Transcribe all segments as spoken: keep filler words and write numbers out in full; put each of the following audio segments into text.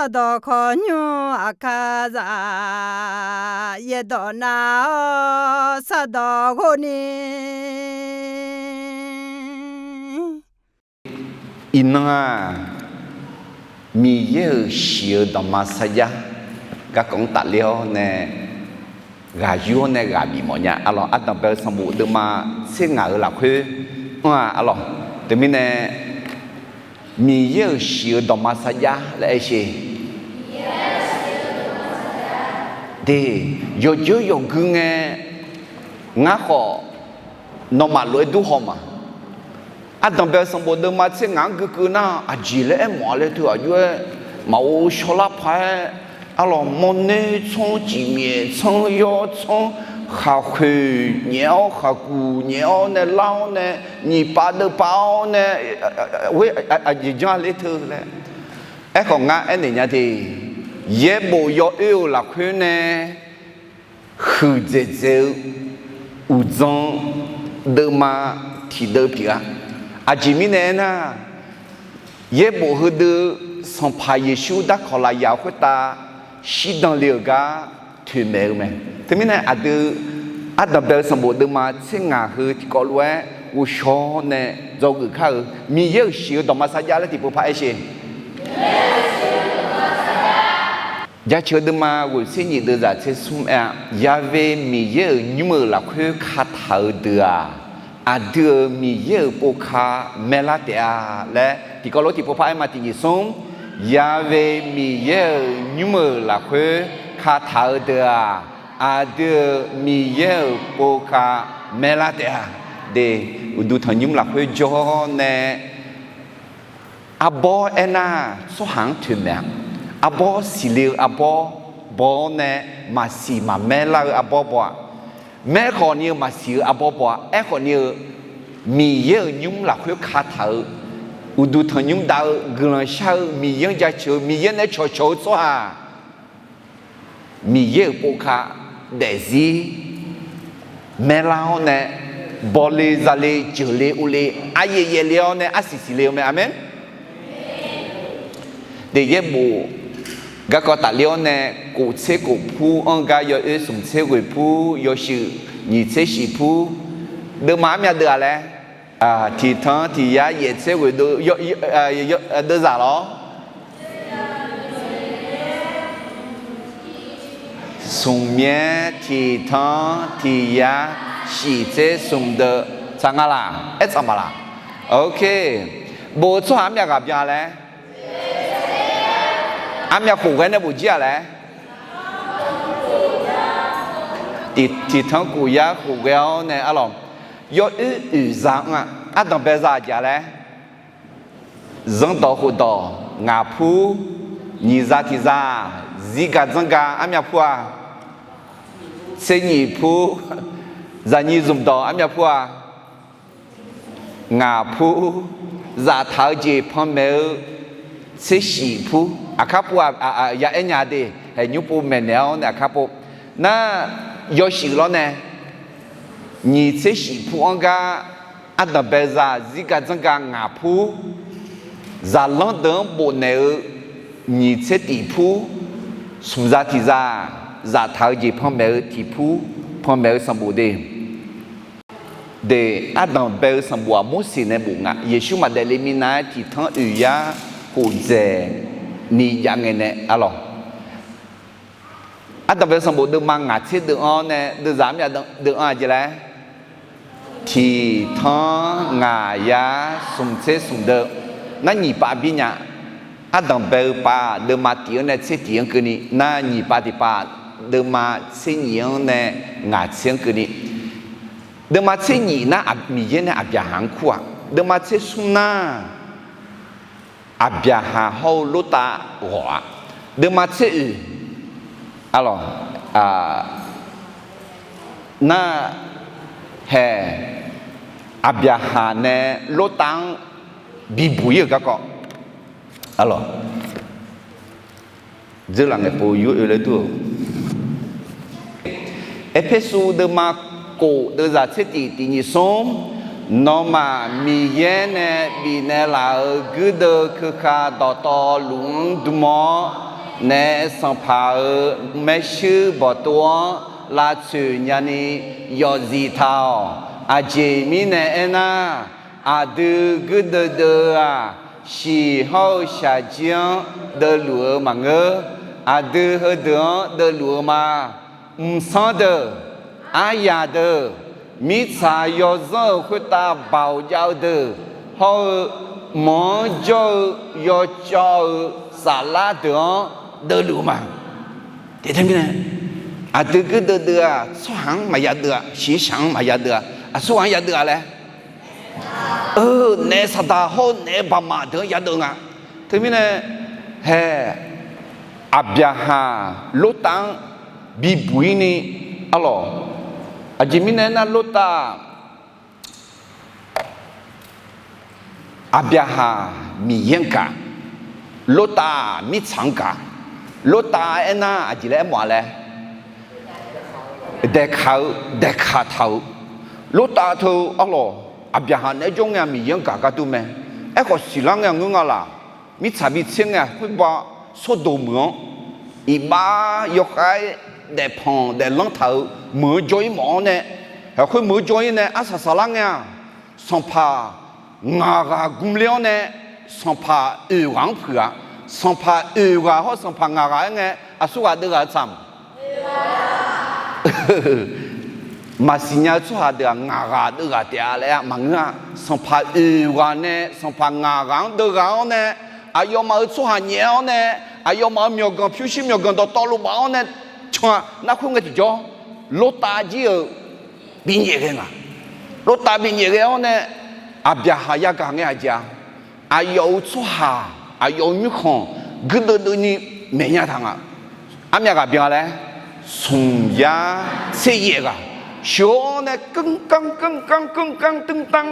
Sardawq khawqnymr aqkar zaf, yaerdawq nav-awr sardawq ghov ni. Iqnan-aq, Miqyaer-euq shiq-eu dawqma sarjax garkawv-anr tafler-awr nae, ghaq yur-awr nae ghaq bif mawf nya. Arlawq, Ardanqbae-eu sanqbof deuvma tser ngaq-euq lafkhoer anr-a. Arlawq, teumirnae Miqyaer-euq shiq-eu dawqma sarjax laer aersheq. De, yawqjawr yawqgui ngae, ngar khawf nawmaf lof-aer dur haw ma. Ardanqbae-eu sanqbof deuvma tser ngaq-anr guikeuv nar, aqjeq laer aermawf-a laer teu aqjox-aer maqghov shawrlar paq-aer, arlawq, mawrnoer tsanr, cifmyaef tsanr, yawr tsanr, khaqkhoeq nyaef-awr, khaqkuq nyaef-awr nae lar-awr nae, nyiq pav deuv pav-awr nae, aqjeq janr-a ler teu laer. Aerkhawf ngar aernaeq nya de, yaerbof yawoer-euq lafkhoer nae huiqdzaeq dzaeq-eu uqdzan deuvma tiqdeuv pyeuf-a. Aqjeq mirnae aernar, yaerbof heudeuv Sanqpaq Yeqsur darkawq lafyaq khoertav shirdan le-euq gar toeqmaeq-eu mae. Teumirnae aqdui Ardanqbae-eu sanqbof deuvma tser ngaq heu tiqkawv lof-aer ghovshaw nae dzawgeuf kar-euq Miqyaer-euq shiq-eu dawqma sarjax laer tiqpov par aersheq. Jaceuq deuvma ghoeq tser nyiq deuvzaq tser smr aer-a. Yawe Miqyaer-euq nymr-euq lafkhoer kataq-eu deuq-aq, aqdui-euq Miqyaer-euq pov ka maerlar taef-a laer tiqkawv lof tiqpov par aer ma. Tiq nyiq smr, Yawe Miqyaer-euq nymr-euq lafkhoer kataq-eu deuq-aq, aqdui-euq Miqyaer-euq pov ka maerlar taef-a. De, uqduq tanqnymr lafkhoer jawr nae arbawr aernar, tsawrhaq-anr toeqmaeq-a. Arbawr siqle-eu arbawr baw-awr nae, maqsiq maqmaer lar-eu arbawr baw-a. Maerkhawf ni-eu maqsiq-eu arbawr baw-a. Aerkhawf ni-eu Miqyaer-euq nymr lafkhoer kataq-eu, uqduq tanqnymr dav-eu, guiqlanq shar-eu, Miqyaer-anr jaceuq-eu, Miqyaer nae cawqcawq-eu tsawrhaq Miqyaer-euq pov ka daefzir maerlar-awr nae, bawle zale jeuqle uvle aryaev yaevle-awr nae arsiq siqle-eu mae. Aqmeq. Daef yaerbof garkawv tafler-awr nae, kof tser kof pur-anr gar yawoer smq tser ghoeq pur, yawshuif nyiq tser shif pur, deuvma armyav deuv-aq laer, tiq tanr tiq yar yaef tser ghoeq deuvzaq lawr. Smq myaer tiq tanr tiq yar shif tser smq deuv tsaq nga laq? Aer tsaq ma laq? Ok. Bof-eu tsawrhaq armyav ghaq byan laer? Armyav khof ghae nae bof jir-aq laer? Tiq tanr khof yar khof ghae-awr nae arlawq, yawoer oeq za-anr-aq, ardanq bae za aqjeq laer? Zanrdawq khofdawq ngaq pur, nyiq za tiq za, zir ga dzanr ga armyav pur-a? Tser nyiq pur, zaqnyiq zmqdawq armyav pur-a? Ngaq pur, zaftaq-eu jeq panmaeq-eu tser shif pur, aqkar pur-a, ya aer nya de, haeq nymr pov maeqnaeq-awr nae aqkar pov. Nar, yawshuif lawr nae, nyiq tser shif pur-anr gar, ardanq bae za zir ga dzanr ga ngaq pur, zaqlanr deuq-anr bofnaeq-eu nyiq tser tiq pur, smq za tiq za, zaftaq-eu jeq panmaeq-eu tiq pur, panmaeq-eu sanqbof de. De, ardanq bae-eu sanqbof-aq, Morseq nae bof nga. Yeqsur maqdaef le minav-aer tiq tanr oeq yar khof dzaeq ni jav ngae nae arlawq. Ardanq bae-eu sanqbof deuvma ngaq tser deuv-anr nae deuvzaq armyav deuv-anr aqjeq laer? Tiq tanr ngaq yar smq tser smq deuv. Nar nyiq pav bir nya. Ardanq bae-eu pav deuvma tiq-anr nae tser tiq-anr keuvni, nar nyiq pav tiq pav deuvma tser nyiq-anr nae ngaq tser-anr keuvni. Deuvma tser nyiq nar Miqyaer nae Aqbyaqhaq-anr kur-aq. Deuvma tser smr nar Aqbyaqhaq hawr-eu Lortav ghawq-aq. Deuvma tser oeq, arlawq, nar haeq Aqbyaqhaq nae Lortav-anr bibuq ir-euq garkawv, arlawq, dzeurlaf ngaeqpov yur oe laer dur-eu. Erpersu deuvma kof deuvzaq tser tiq tiq nyiq smr, nawmaf Miqyaer nae bifnaeq laf-euq guirdeuv keuka dawqtawvluf-anr dm-awr, Naef sanqpaq-euq maershuir bawqtov-anr lavtsoeq nyani yawfzif taq-awq. Aqjeq mirnae aernar, aqdui guirdeuv deuv-eu-aq, shiq hawr-eu shaqjir-anr deuvluf-eu maqngeur. Aqdui heudeuq-anr deuvluf-eu ma. Mqsanr deuq, aryaq deuq, mirtsaq yawzanr-euq khoertav baoq jav-eu deuq, hawr-eu mq-anr jawr-eu yawcawv-eu saflar deuq-anr deuvluf-eu ma. Teqtae mirnae, aqdui guirdeuv deuv-aq, tsawrhaq-anr maqya deuv-a, shiqshaq-anr maqya deuv-a, aqsurghaq-anr ya deuv-a laer, eu, naef saqdaq hawr-eu naef baqmaf deuq-anr ya deuv nga. Teumirnae, hae, Aqbyaqhaq Lortav-anr bibuq-ir ni, arlawq, aqjeq mirnae aernar, Lortav-aq, Aqbyaqhaq Miqyaer-anr gaq, Lortav-aq mirtsaq-anr gaq. Lortav aernar aqjeq laer aermawf-a laer, daeqkaq-eu, daeqkaq taq-euq. Lortav teu arlawq, Aqbyaqhaq naeq-aer jawr ngae-a Miqyaer-anr gaq gar dur mae. Aerkhawf siqlar ngae-a ngeur nga laq, mirtsaq bitser ngae-a khoerbav Sordoq meuq-anr, iqbax yawkhav-aer daefpanq daeflanr taq-euq meuq-anr jawr-ir mawf-awr nae, haq khoer meuq-anr jawr-ir nae arsaq saqlar ngae-a, sanqpaq ngaq ghaq gmler-awr nae, sanqpaq oeq ghaq-anr puiq-a. Sanqpaq oeq ghaq hawr sanqpaq ngaq ghaq-aer ngae, aqsurghaq deuv ghaq-eu tsaq-a. Maqsiq nya-eu tsawrhaq deuq-aq, ngaq ghaq deuv ghaq taef-a laer-a maqngeur-a. Sanqpaq oeq ghaq nae sanqpaq ngaq ghaq-anr deuv ghaq-awr nae, aqyawfmaf-euq tsawrhaq nyaef-awr nae, aqyawfmaf-euq myawqganq pyurshuir myawqganq dawqtawvluf baf-awr nae, can-a. Nar khoer ngae tiqjawr, Lortav jir-euq binyaef ghae nga. Lortav binyaef ghae-awr nae, Aqbyaqhaq yagaq ngae-a jeq-a. Aqyawf-euq tsawrhaq, aqyawf-euq mirkhanq guirdeuv deuvni maeqnya taq nga. Armyav ghaq byan laer, smq yar tser yaef ghaq sheuq-awr nae, keuvkanr keuvkanr keuvkanr tuvtanr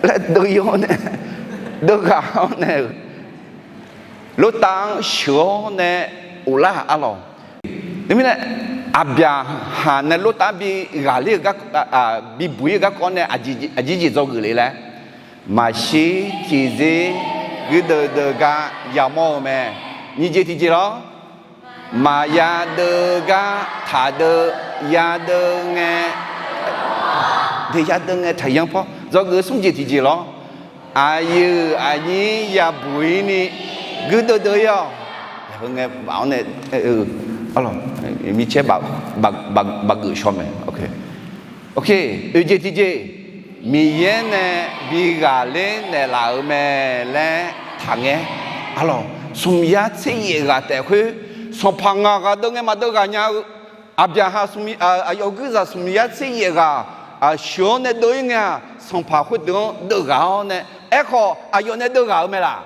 laer deuv-ir-awr nae, deuv ghaq-awr nae-euq, Lortav-anr sheuq-awr nae uvlar-aq arlawq. Teumirnae, Aqbyaqhaq nae Lortav-anr bi ghaqler-eu gar, bibuq-ir-eu garkawv nae aqjeq jeq dzawgeuf le laer, maqshir tiqzir guirdeuv deuv gar yamawr-eu mae. Nyiq jeq tiqjeq lawr, maqya deuv gar taqdeuv, ya deuv ngae, de ya deuv ngae taqyanr pawr dzawgeuf smr jeq tiqjeq lawr. Aqyuif aqnyir yabuq-ir ni guirdeuv deuv-ir-awq. Heu ngae baf-awr nae, arlawq, mircaer baf geuf shaw mae. Oe jeq tiqjeq, Miqyaer nae bi ghaqler naeqlaf-euq mae laer taqngaer. Arlawq, smq yar tser yaef ghaq taef khoer, sanqpaq ngaq ghaq deuv ngae maqdeuv ghaq nya-eu, Aqbyaqhaq, aqyawf guirzaq smq yar tser yaef ghaq sheuq-awr nae deuv-ir ngae-aq, sanqpaq khoerdeuq-anr deuv ghaq-awr nae, aerkhawf aqyawf nae deuv ghaq-eu mae laq?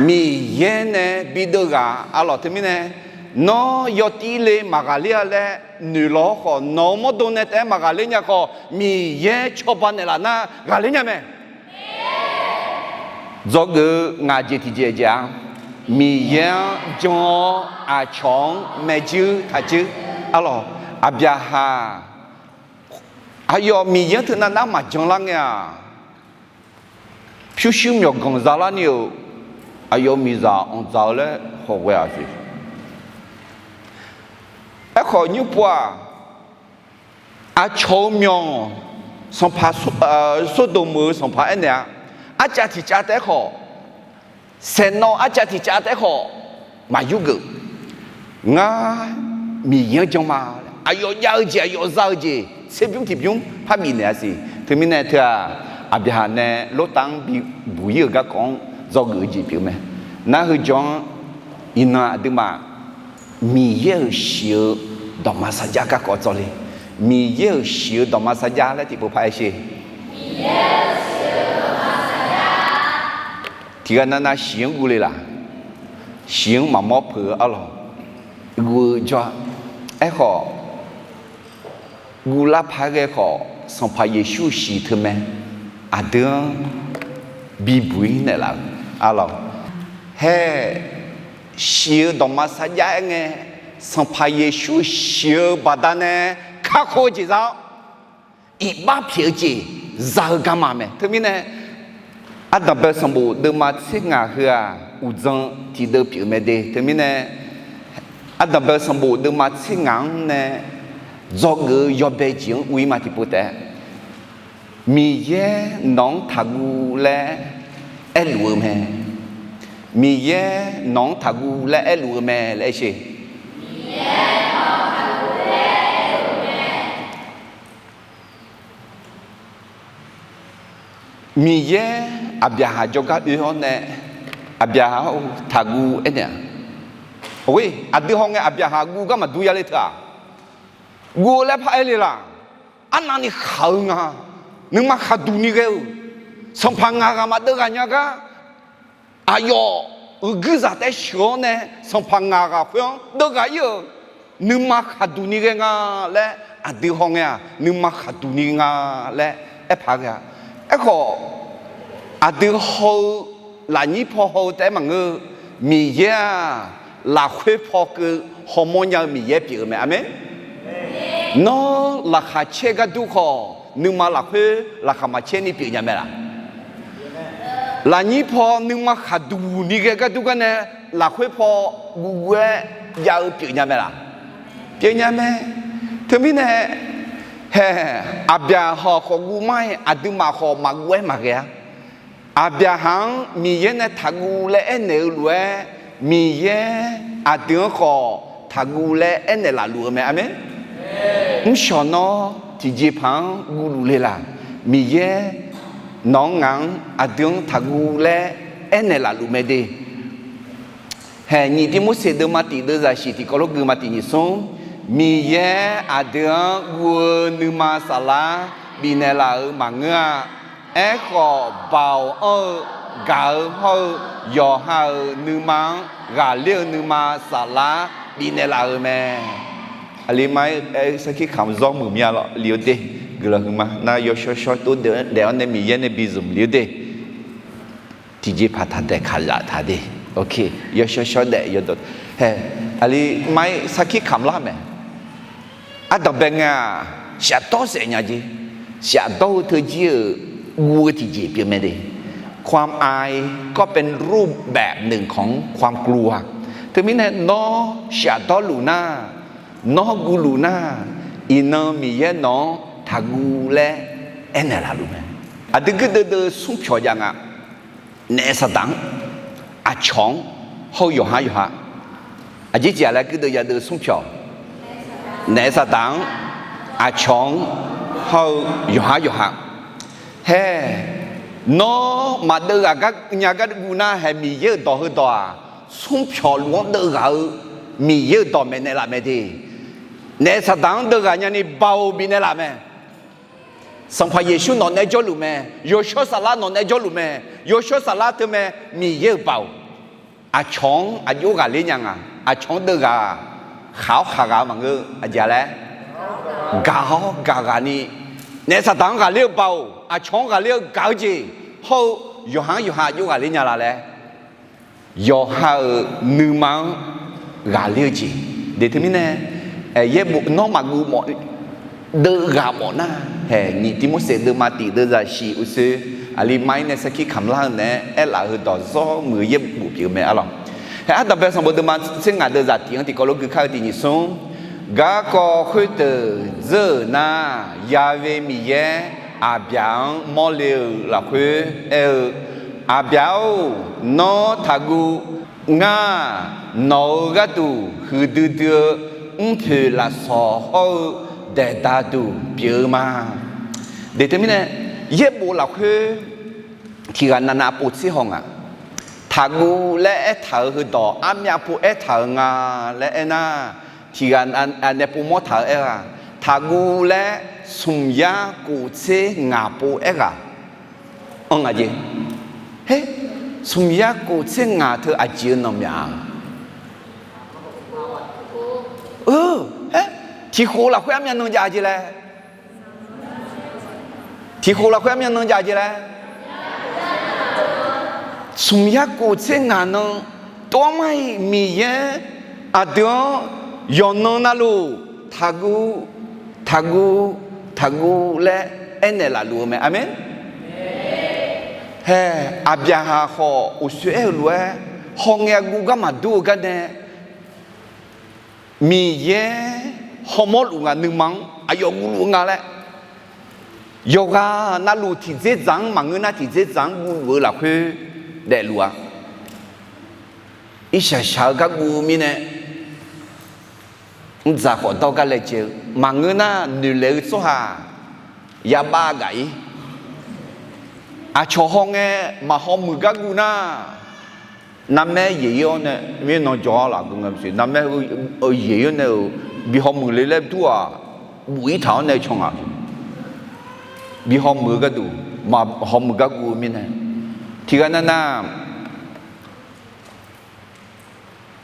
Miqyaer nae bi deuv ghaq. Arlawq, teumirnae, nawr yawtir le maqghaqler-a laer noeqlawq-awr khawf, nawq-euq mawrdo nae taef-aer maqghaqler nya khawf, Miqyaer cawba naeqlaf nar ghaqler nya mae. Dzawgeuf-eu ngaq jeq tiqjeq jeq-a, Miqyaer-anr jan-awr aqcawq-anr maejuir taqjuir. Arlawq, Aqbyaqhaq, aqyawf Miqyaer-anr teunav nar maqjan lar ngae-aq, pyurshuir myawqganq zalar ni-euq, aqyawf miqzaq anqdzaq-eu laer hawghae-aq siq. Aerkhawf, nymr pov-aq, aqcawq-eu myawq, sanqpaq, Sordoq meuq-eu sanqpaq aernaeq-a, arcav tiq cav taef-aer khawf, saeqnawv arcav tiq cav taef-aer khawf maqyur geuf. Ngar Miqyaer-anr jan ma. Aqyawf jav-eu jeq, aqyawf za-eu jeq tserbymr tiqbymr parbif naeq-a siq. Teumirnae teu-aq, Aqbyaqhaq nae Lortav-anr bibuq-ir-euq garkawv-anr dzawgeuf-eu jeq pyeuf mae. Nar heu jawr-anr, iqnan aqduimaf Miqyaer-euq shiq-eu dawqma sarjax garkawv dzawle. Miqyaer-euq shiq-eu dawqma sarjax laer tiqpov par-aer sher. Tiqghaq navnav shiq-anr guvle laq? Shiq-anr maqmawr peuq-eu arlawq, guv-eu jawr-a. Aerkhawf, guvlar par ghae khawf, Sanqpaq Yeqsur shiq teu mae. Aqdui-anr bibuq-ir naeqlaf-euq arlawq. Hae, shiq-eu dawqma sarjax-aer ngae, Sanqpaq Yeqsur shiq-eu baqdanae kakhof-eu jeq za-awr, iqbax pyaeq-eu jeq za-eu garma mae. Teumirnae, Ardanqbae sanqbof deuvma tser ngaq heu-aq, uqdzan tiqdeuv pyeuf-eu mae de. Teumirnae, ardanqbae sanqbof deuvma tser ngaq-anr nae dzawgeuf-eu yawbae jeq-anr ur-ir ma tiqpov taef-aer, Miqyaer nawq-anr taqguv laer aerluf-eu mae. Miqyaer nawq-anr taqguv laer aerluf-eu mae laer aer sher. Miqyaer Aqbyaqhaq jawrgar oe-awr nae, Aqbyaqhaq-or, taqguv aernaeq-a. Oe, aqdui hawngae Aqbyaqhaq guv gar maqdur ya le teu-aq, guv-eu laer paraer le laq. Arnavni khaq-eu nga. Nuima khaqduq ni ghae-eu, sanqpaq ngaq ghaq maqdeuv ghaq nya gar, aqyawf uiqguir zaq taef-aer sheuq-awr nae sanqpaq ngaq ghaq khoer-anr deuv ghaq-ir-euq, nuima khaqduq ni ghae nga laer aqdui hawngae-aq, nuima khaqduq ni nga laer aerpaq ghae-a. Aerkhawf, aqdui haw-eu lafnyir paw haw-eu taef-aer maqngeur-eu, Miqyaer-aq, lafkhoer paw keuv hawmawr nya-eu Miqyaer pyeuf-eu mae. Aqmeq. Nawr laqkhaq caer gar dur khawf, nuima lafkhoer laqkhaq maqcaer ni pyeuf nya mae laq? Lafnyir paw nuima khaqduq ni ghae gar dur gar nae, lafkhoer paw guvguv-aer jav-eu pyeuf nya mae laq? Pyeuf nya mae. Teumirnae, hae, Aqbyaqhaq khawf guv mar-aer, aqduimaf khawf maqguv-aer maqghae-a. Aqbyaqhaq-anr Miqyaer nae taqguv laer aernaeq-eu lof-aer, Miqyaer aqdui-anr khawf taqguv laer aernaeq laf luf-eu mae. Aqmeq. Mrshawq nawr tiqjeqpaq-anr guvluf le laq? Miqyaer nawq-anr ngaq-anr aqdui-anr taqguv laer aernaeq laf luf mae de. Hae, nyiq Tivmorseq deuvma tiq deuvzaq shiq tiqkawv lof gui ma tiq nyiq smr, Miqyaer aqdui-anr guv-eu nuima saflar bifnaeq laf-euq maqngeur-a. Aerkhawf, baoq anr-eu gaq-eu hawr-eu yawqha-euq nuima-anr ghaqler-eu nuima saflar bifnaeq laf-euq mae. Aqli mar-aer sarkir kamq zawr muiq mya lawq, li-eu de. Guiqlanq huiqma nar yawshawr shawr tov daef-awr nae Miqyaer nae bizmq li-eu de. Tiqjeqpaq taq daeq kaqzaf taq de. Ok, yawshawr shawr daef yawdawq. Hae, aqli mar-aer sarkir kamq lar mae. Ardanqbae ngae-aq, shafdawr saef nya jeq. Shafdawr-eu teujir-euq guv-eu tiqjeq pyeuf mae de. ความอายก็เป็นรูปแบบหนึ่งของความกลัว Teumirnae nawr shafdawr luf nar, nawr guv luf nar, iqnan Miqyaer nawq-anr taqguv laer aernaeq laf luf mae. Aqdui guirdeuv deuv smr pyawq jav nga. Naef saqdaq-anr, aqcawq-anr, hawr-eu yawqhar yawqha. Aqjeq jeq-aq laer guirdeuv yadeuv smr pyawq. Naef saqdaq-anr, aqcawq-anr, hawr-eu yawqhar yawqha. Hae, nawr maqdeuv ghaq nya gar guv nar, hae, Miqyaer-euq dawq heudawq-aq, smr pyawq luf-anr deuv ghaq-eu Miqyaer-euq dawq maeqnaeq laf mae de. Naef saqdaq-anr deuv ghaq nyani baoq bifnaeq laf mae. Sanqpaq Yeqsur nawq naeq-aer jawrluf mae. Yawshawr saflar nawq naeq-aer jawrluf mae. Yawshawr saflar teumae, Miqyaer-euq baoq. Aqcawq-anr aqjox ghaqler nya nga. Aqcawq-anr deuv ghaq, khaq-awr khaq ghaq-eu maqngeur, aqjeq laer, gaq-awr gaq ghaq ni. Naef saqdaq-anr ghaqler-eu baoq, aqcawq-anr ghaqler-eu gaq-eu jeq, hawr-eu yawqha-anr yawqha aqjox ghaqler nya la laer, yawqha-euq nuima-anr ghaqler-eu jeq. De teumirnae, yaerbof nawr maqguv mawf, deuv ghaq mawf nar, hae, nyiq Tivmorseq deuvma tiq deuvzaq shiq uqshoe, aqli mar-ir nae sarkir kamq lar-eu naeq-aer aerlaf heudawq zawr muiq-eu yaerbof pyeuf-eu mae arlawq. Hae, ardanqbae sanqbof deuvma tser ngaq deuvzaq tiq-anr tiqkawv lof gui kar-eu tiq nyiq smr, garkawv khoerdeuq dzeur-euq nar, Ya'we Miqyaer Aqbyaq-anr mawrle-euq lafkhoer aer-eu, Aqbyaq-or, nawr taqguv. Ngar nawq-euq gharduq huiqdui dui-eu mrpoeq lafsawq hawr-eu daeqda duq pyeuf-eu ma. De teumirnae, yaerbof lafkhoer tiq ghaq navnav pov tser haw nga. Taqguv laer aertaq-euq heudawq armyav pov aertaq-euq nga laer aernar, tiq ghaq nae pov mawr taq-eu aer-aq, taqguv laer smq yar kof tser ngaq pov aerghaq anr nga jeq. Her, smq yar kof tser ngaq teu aqjeq-eu nanqmyaq-a? Aer, tiq khof lafkhoer armyav nan jav jeq laer. Tiq khof lafkhoer armyav nan jav jeq laer. Smq yar kof tser ngaq nan, tov-aer mar-iq Miqyaer aqdui-anr yawqnan navluf taqguv, taqguv, taqguv laer aernaeq laf luf-eu mae. Aqmeq. Hae, Aqbyaqhaq khawf uqsoer aer-eu lof-aer, hawngae guv gar maqdur-eu garnae, Miqyaer hawmawr luf nga, nuima-anr aqyawf guvluf-eu nga laer, yawqghaq navluf tiqdzerdzaq-anr maqngeur nar, tiqdzerdzaq-anr guvluf-eu lafkhoer daefluf-a. Irshaq shaq-eu gar guv-eu mirnae, mrdzaq khawf dawr gar laejae-eu maqngeur nar, noeqlaeq-eu tsawrhaq yabav gaq-ir. Aqcawq hawngae maqhaw muiq gar guv nar, narmaer yaeq-ir-awr nae, mirnan jawr-awr laf guv nga maqsiq, narmaer yaeq-ir-awr nae-euq bi haw muiq le laer dur-aq, buf-ir taq-awr nae can ngaq. Bi haw muiq-eu gharduq, maqhaw muiq gar guv-eu mirnae, tiqghaq nav nar,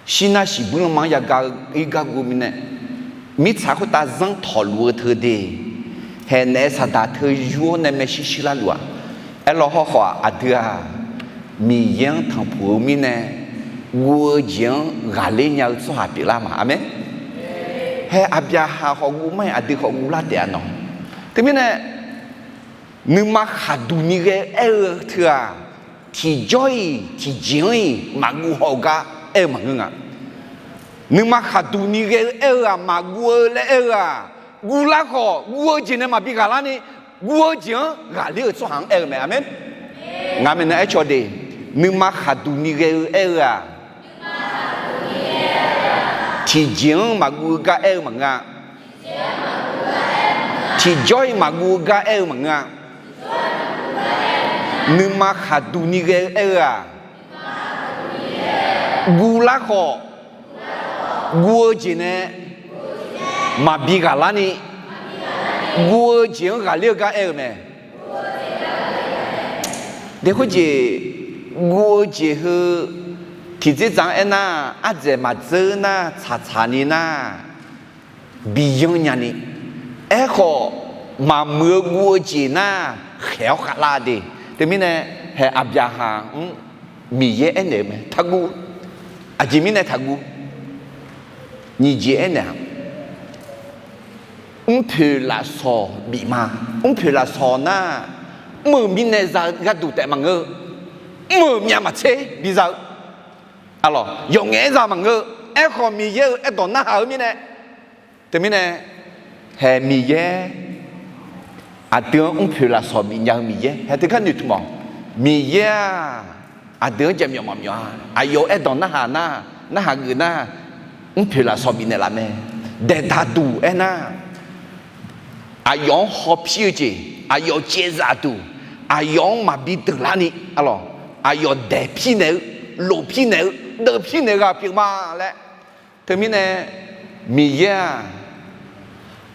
shir nar shiqbuir lanma-anr yagaq-ir gar guv mirnae, mirtsaq khoertav zanr tawqluf-eu teu de, haeqnaeq-aer saqdaq teu yur-awr nae maershuir shuir larluf-aq. Aerlawr hawrkhawf-aq, aqdui-aq, Miqyaer-anr tanqpuq-eu mirnae, guv-eu jeq-anr ghaqler nya-eu tsawrhaq pyeuflar ma. Aqmeq. Hae, Aqbyaqhaq khawf guv mar-iq, aqdui khawf guvlar taef-a nawq. Teumirnae, nuima khaqduq ni ghae-eu aer-eu teu-aq, tiqjawr-iq tiqjeq-anr-iq maqguv haw-eu gar aer-eu maqngeur nga. Nuima khaqduq ni ghae-eu aer-eu-aq, maqguv-eu laer aer-eu-aq, guvlar khawf guv-eu jeq nae maqbi ghaqlar ni, guv-eu jeq-anr ghaqler-euq tsawrhaq-anr aer-eu mae. Aqmeq. Ngaq maeqnan aer caw de, nuima khaqduq ni ghae-eu aer-eu-aq, tiqjeq-anr maqguv-eu gar aer-eu maqngeur-a. Tiqjawr-iq maqguv-eu gar aer-eu maqngeur-a. Nuima khaqduq ni ghae-eu aer-eu-aq, guvlar khawf, guv-eu jeq nae maqbi ghaqlar ni, guv-eu jeq-anr ghaqler-eu gar aer-eu mae. Dae khoerjeq, guv-eu jeq heu tiqdzerdzaq-anr aernar, ardzaeq maqdzeur nar, tsaqtsaq ni nar, bi yanr nyani, aerkhawf maqmuiq-eu guv-eu jeq nar, khaeq-awr khavlar de. Teumirnae, hae, Aqbyaqhaq-anr Miqyaer aernaeq-eu mae, taqguv. Aqjeq mirnae taqguv? Nyiq jeq aernaeq-aq, mrpoeq lafsawq bif ma. Mrpoeq lafsawq nar, mr-euq mirnae za-eu gharduq taef maqngeur-eu, mr-euq myav maqtser biza-eu, arlawq, yawf ngaef-aer za maqngeur-eu, aerkhawf Miqyaer-euq aerdawq narhaq-eu mirnae. Teumirnae, hae, Miqyaer aqdui-anr mrpoeq lafsawq bifnya-eu Miqyaer hae, teugar noeqtmq-awq. Miqyaer-aq, aqdui-anr jaqmyawf maqmyawf-a. Aqyawf-euq aerdawq narhaq nar, narhaq geuf nar, mrpoeq lafsawq bifnaeq laf mae. Daeqdaq duq aernar, aqyawf-anr hawpir-eu jeq, aqyawf caevzaf duq, aqyawf-anr maqbi deuqlar ni, arlawq, aqyawf daeqpir naeq-eu, lofpir naeq-eu, deuvpir naeq-eu ghaq pyeuf ma laer. Teumirnae, Miqyaer-aq,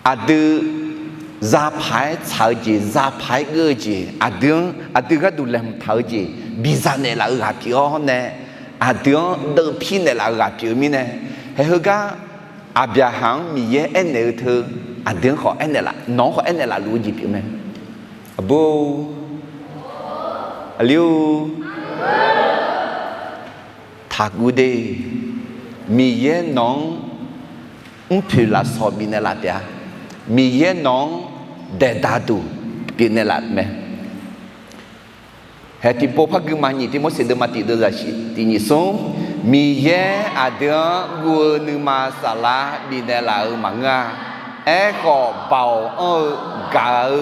aqdui zapaq-aer tsaq-eu jeq, zapaq-aer geur-eu jeq, aqdui-anr, aqdui gharduq laeqhmq taq-eu jeq biza naeqlaf-eu ghaq pyeuf-awr nae, aqdui-anr deuvpir naeqlaf-eu ghaq pyeuf-eu mirnae, hae, heugar Aqbyaqhaq-anr Miqyaer aernaeq-eu teu, aqdui-anr khawf aernaeq laf, nawq-anr khawf aernaeq laf luf-eu jeq pyeuf mae. Aqbur, aqli-or, taqguv de. Miqyaer nawq-anr mrpoeq lafsawq bifnaeq laf taef-a. Miqyaer nawq-anr daeqdaq duq bifnaeq laf mae. Hae, tiqpov par gui ma, nyiq Tivmorseq deuvma tiq deuvzaq shiq tiq nyiq smr, Miqyaer aqdui-anr guv-eu nuima saflar bifnaeq laf-euq maqngeur-a. Aerkhawf, baoq anr-eu gaq-eu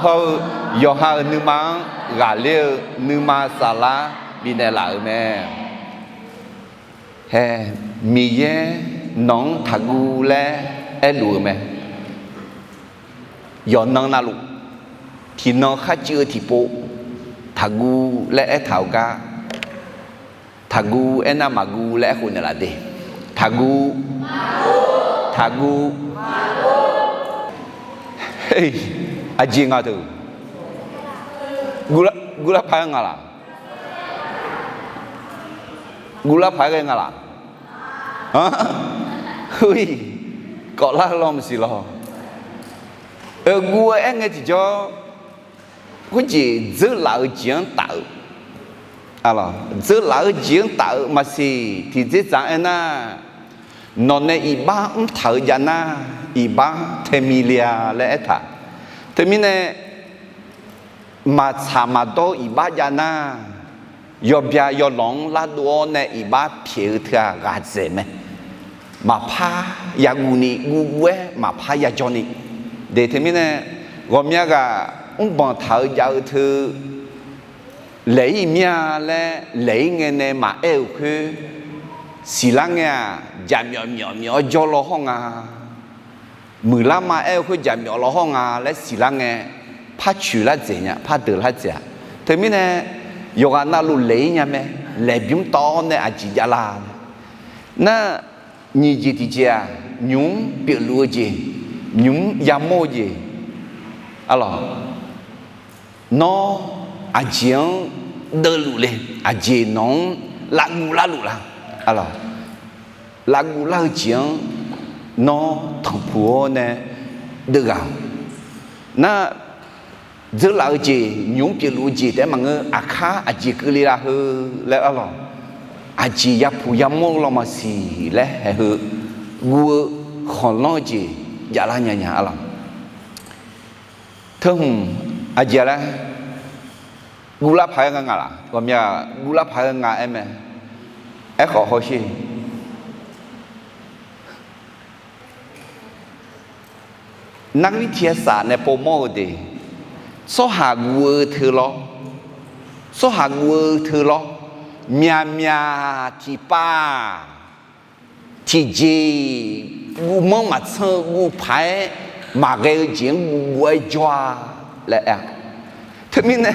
hawr-eu yawqha-euq nuima-anr ghaqler-eu nuima saflar bifnaeq laf-euq mae. Hae, Miqyaer nawq-anr taqguv laer aerluf-eu mae. Yawqnan navluf, tiqnan kharcuiv-eu tiqpov, taqguv laer aertaq-euq gar, taqguv aernar maqguv laer aerkhof naeqlaf de. Taqguv, taqguv. Aqjeq nga deuq, guvlar paq-aer nga laq? Guvlar paq-aer ghae nga laq? Heu-iq, kawvlar-eu lawr maqsiq lawr. Guv-eu aer ngae tiqjawr, khoerjeq dzeurlaf-eu jeq-anr taf-eu, dzeurlaf-eu jeq-anr taf-eu maqsiq. Tiqdzerdzaq aernar, nawq nae iqbax mrtaq-eu jav nar, iqbax taemile-a laer aertaq. Teumirnae, maqtsaq maqdawr-eu iqbax jav nar, yawbya yawlawq-anr lardov-awr nae iqbax pyaeq-eu teu-aq ghaqdzaeq mae. Maqpar yaguv ni guvguv-aer maqpar yajawr ni. De teumirnae, ghawqmya ghaq mrbanq taq-eu jav-eu teu laeq-ir mir-a laer laeq-ir ngae nae maqaer-euq khoer siqlar ngae-aq, jaqmyawf myawf myawf-awr jawr law hawr nga. Muiqlar ma aer-eu khoer jaqmyawf law hawr nga laer siqlar ngae, par coeq lar dzaeq nya, par deuq lar dzaeq-a. Teumirnae, yawqghaq navluf laeq-ir nya mae. Laeqbymr tawv-awr nae aqjeq javlar nar, nyiq jeq tiqjeq-aq, nymq-mr pyeufluf-eu jeq, nymq-mr yamawr-eu jeq. Arlawq, nawr aqjeq-anr deuvluf le, aqjeq nawq-anr lavguv larluf la? Arlawq, lavguv lar-eu jeq-anr nawr tanqpuq-awr nae deuvghaq-awq. Nar, dzeurlaf-eu jeq, nymq-mr pyeufluf-eu jeq taef-aer maqngeur, aqkar aqjeq keuvle la heu laer arlawq, aqjeq yapuq yamawr-eu lawmaqsiq laer haeq heu guv-eu khanqlanr-eu jeq javlar nya nya arlawq. Teuhmq aqjeq laer guvlar paq-aer nga nga laq? Ghawqmya guvlar paq-aer nga aer mae. Aerkhawf hawsher, nargir tiq aer saf nae povmawr-eu de, tsawrhaq guv-eu teu lawr, tsawrhaq guv-eu teu lawr, myaqmyaq tiqpav-aq, tiqjeq guvmanr maqtsanr-eu guv paq-aer maqghae-eu jeq-anr guv guv-aer jawr-a laer aer-a. Teumirnae,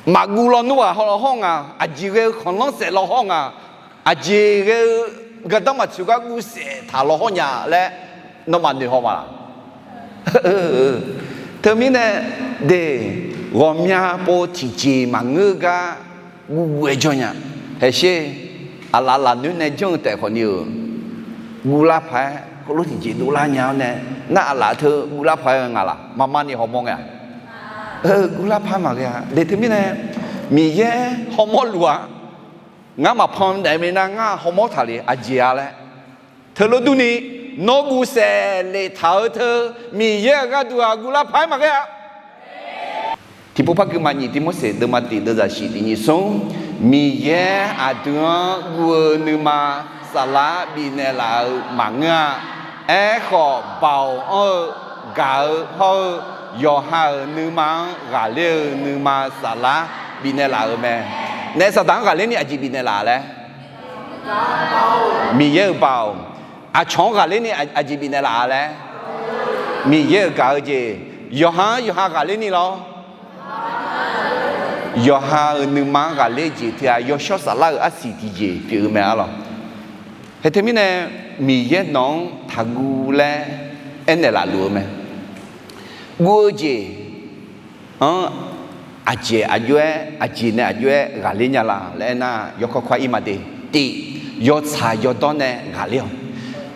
maqguv lawnmr ghaq haw law hawr nga, aqjeq ghae-eu khanqlanr saef law hawr nga, aqjeq ghae-eu gardanr maqtsoeq gar guvsaef taq law hawr nya laer nawmaf noeq haw ma laq? Teumirnae, de, ghawqmya pov tiqjeq maqngeur gar guvguv-aer jawr nya. Haeqsher, aqlaf lafnoer nae janr-eu taef khawfni-euq, guvlar paq-aer heulof tiqjeq dovlar nya-awr nae, nar aqlaf teu guvlar paq-aer nga laq? Maqma ni hawmawr ngae-a? Guvlar paq-aer maqghae-a. De teumirnae, Miqyaer hawmawr luf-a. Ngar maqpan daef mae nar ngar hawmawr taq le aqjeq-a laer. Teulof durni, nawr guvsaef leftaq-eu teu Miqyaer-euq gharduq-aq guvlar paq-aer maqghae-a. Tiqpov par gui ma nyiq Tiqmorseq deuvma tiq deuvzaq shif tiq nyiq smr, Miqyaer aqdui-anr guv-eu nuima saflar bifnaeq laf-euq maqngeur-a. Aerkhawf, baoq anr-eu, gaq-eu hawr-eu, yawqha-euq nuima-anr ghaqler-eu nuima saflar bifnaeq laf-euq mae. Naef Saqdaq-anr ghaqler ni aqjeq bifnaeq laf laer? Miqyaer-euq baoq. Aqcawq-anr ghaqler ni aqjeq bifnaeq laf-a laer? Miqyaer-euq gaq-eu jeq. Yawqha-anr yawqha ghaqler ni lawr. Yawqha-euq nuima-anr ghaqler jeq teu-aq, yawshawr saflar-euq arsiq tiqjeq pyeuf-eu mae arlawq. Haeq teumirnae, Miqyaer nawq-anr taqguv laer aernaeq laf luf-eu mae. Guv-eu jeq-anr aqjeq aqjox-aer, aqjeq nae aqjox-aer ghaqler nya la laer aernar, yawkawr kawr-aer ir ma de. Tiq, yawtsaq yawdawr nae ghaqler-awq.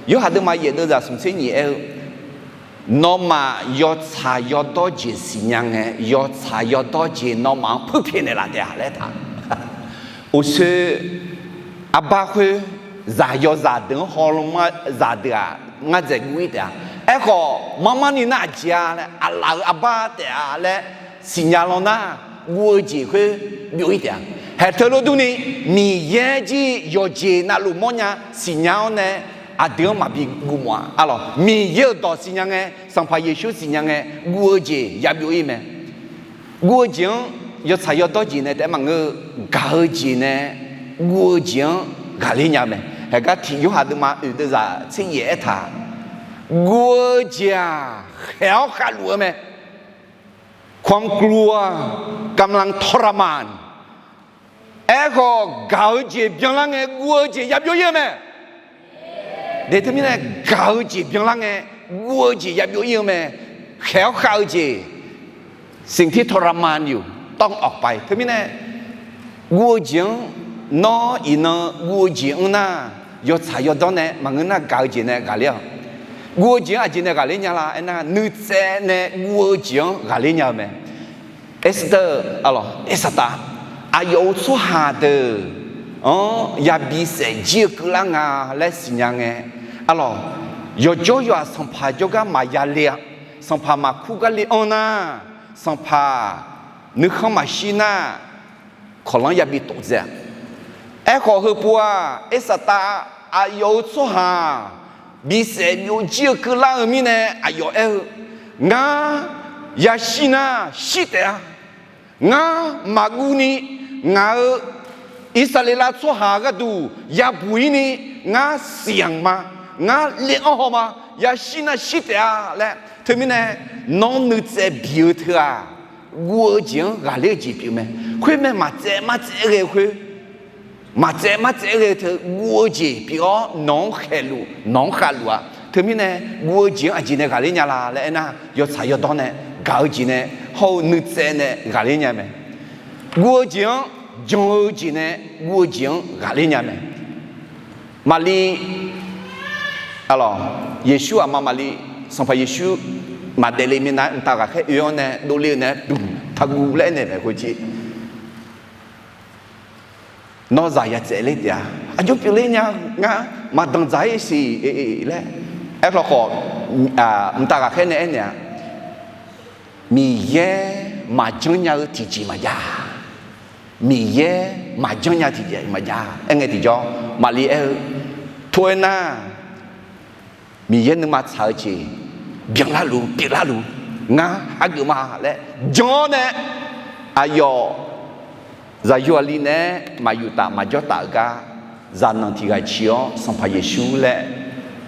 Yorhaq deuvma yaef deuvzaq smqtser nyiq aer-eu, nawmaf yawtsaq yawdawr jeq siqnya ngae, yawtsaq yawdawr jeq nawmaf-anr puirpyaeq naeqlaf taef-a laer taq. Uqshoe arbar khoer zaqyo zaqdeuq-anr hawlmr zaqdeuq-aq, ngar dzaeq guv-ir taef-a. Aerkhawf, marmar ni nar aqjeq-a laer, aqlaf-euq arbar taef-a laer siqnya law nar, guv-eu jeq khoer byov-ir taef-a. Haeq teulof durni, Miqyaer jir yawqjeq navluf mawrnya siqnya-awr nae, aqdui-anr maqbi guv mawf-a. Arlawq, Miqyaer-euq dawq siqnya ngae, Sanqpaq Yeqsur siqnya ngae, guv-eu jeq yabyov-ir mae. Guv-eu jeq-anr yawtsaq yawdawr jeq nae taef-aer maqngeur-eu, gaq-eu jeq nae guv-eu jeq-anr ghaqler nya-eu mae. Haeq gar tiq Yorhaq deuvma oeq deuvzaq tser yaef aertaq, guv-eu jeq-aq khaeq-awr khavluf-eu mae. ความกลัวกำลังทรมาน Aerkhawf, gaq-eu jeq byanlar ngae guv-eu jeq yabyov-ir-eu mae. De teumirnae, gaq-eu jeq byanlar ngae guv-eu jeq yabyov-ir-eu mae. Khaeq-awr khav-eu jeq, สิ่งที่ทรมานอยู่ต้องออกไป Teumirnae, guv-eu jeq-anr, nawr iqnan guv-eu jeq-anr nar, yawtsaq yawdawr nae maqngeur nar, gaq-eu jeq nae ghaqler-awq. Guv-eu jeq-anr aqjeq nae ghaqler nya la aernar, nuitsaev nae guv-eu jeq-anr ghaqler nya-eu mae. Esther, arlawq, Ersaftaf, aqyawf-euq tsawrhaq deuq-anr yabi saef jir-eu keuvlar nga laer siqnya ngae, arlawq, yawqjawr yawqha sanqpaq jawrgar maqya le-a. Sanqpaq maqkur gar le-anr nar, Sanqpaq nuikhanr maqshir nar, kawqlanr yabi tof dzae-a. Aerkhawf heupov-aq, Irsaqtav aqyawf-euq tsawrhaq bisaef byovjir-eu keuvlar-eu mirnae aqyawf aer-eu, Ngar yashir nar shir taef-a. Ngar maqguv ni ngaq-euq Irsaqleqlav tsawrhaq gharduq yabuq-ir ni ngar siqyanq ma, ngar le-anr haw ma, yashir nar shir taef-a laer. Teumirnae nawr nuitsaev biq-eu teu-aq, guv-eu jeq-anr ghaqler-eu jeq pyeuf mae. Khoermae maqtsaev martsaev ghae-eu khoer, maqtsaev martsaev ghae-eu teu guv-eu jeq pyeuf-awr nawq-anr khaeqluf nawq-anr khavluf-a. Teumirnae guv-eu jeq-anr aqjeq nae ghaqler nya la laer aernar, yawtsaq yawdawr nae gaq-eu jeq nae hawr-eu nuitsaev nae ghaqler nya mae. Guv-eu jeq-anr jan-eu jeq nae guv-eu jeq-anr ghaqler nya mae. Maqli, alawq, Yeqsur aqma Maqli, Sanqpaq Yeqsur maqdaef le minav-aer mqtav ghaqkhaer oe-awr nae dovle-eu nae-a, Dmq, taqguv laer aernaeq maeq khoerjeq. Nawr zaq yatsaevler taef-a. Aqjox pyeufler nya, ngar maqdanqdzaq-ir siq laer. Aerkhawf, mqtav ghaqkhaer nae aernaeq-a, Miqyaer maqjanr nya-eu tiqjeq maqjav. Miqyaer maqjanr nya tiqjeq maqjav. Aerngae tiqjawr Maqli aer-eu, Tov-aer nar, Miqyaer nuima tsaq-eu jeq byanlar luf pyeuflar luf, ngar hageuf ma laer jan-awr nae, aqyawf zaqyo aqli naeq-aer maqyuftaf maqjawrtaf-eu gar, zaqnanq tiq ghaq ciq-awr Sanqpaq Yeqsur laer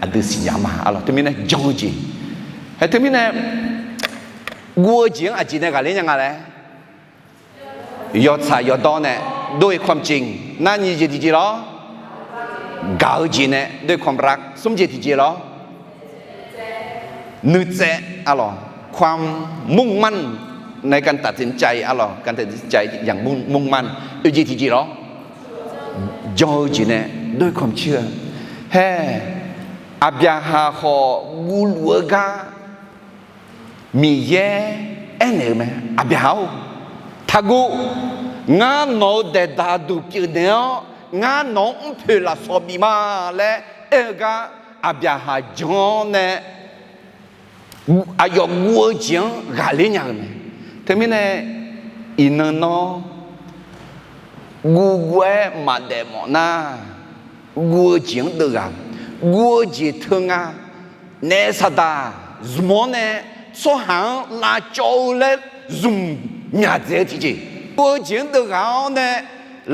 aqdui siqnya ma. Alawq, teumirnae jan-eu jeq, hae teumirnae guv-eu jeq-anr aqjeq nae ghaqler nya nga laer, yawtsaq yawdawr nae dov-ir ความจริง nar nyiq jeq tiqjeq lawr, gaq-eu jeq nae dov-ir ความรัก smr jeq tiqjeq lawr, nuitsaev, alawq, ความมุ่งมั่น nae การตัดสินใจ alawq, การตัดสินใจอย่างมุ่งมั่น oe jeq tiqjeq lawr, jan-eu jeq nae dov-ir ความเชื่อ hae. Aqbyaqhaq khawf guvluf-eu gar Miqyaer aernaeq-eu mae, Aqbyaqhaq-or, taqguv. Ngar nawq-euq daeqdaq duq pyeufnaeq-awr, ngar nawq-anr mrpoeq lafsawq bif ma laer aer-eu gar, Aqbyaqhaq jan-awr nae aqyawf guv-eu jeq-anr ghaqler nya-eu mae. Teumirnae iqnan nawr guvguv-aer maqdaef mawf nar, guv-eu jeq-anr deuv ghaq. Guv-eu jeq teu nga. Naef saqdaq zmq-awr nae tsawrhaq-anr lavcawv-eu laer zmq myaq dzaeq-eu tiqjeq, guv-eu jeq-anr deuv ghaq-awr nae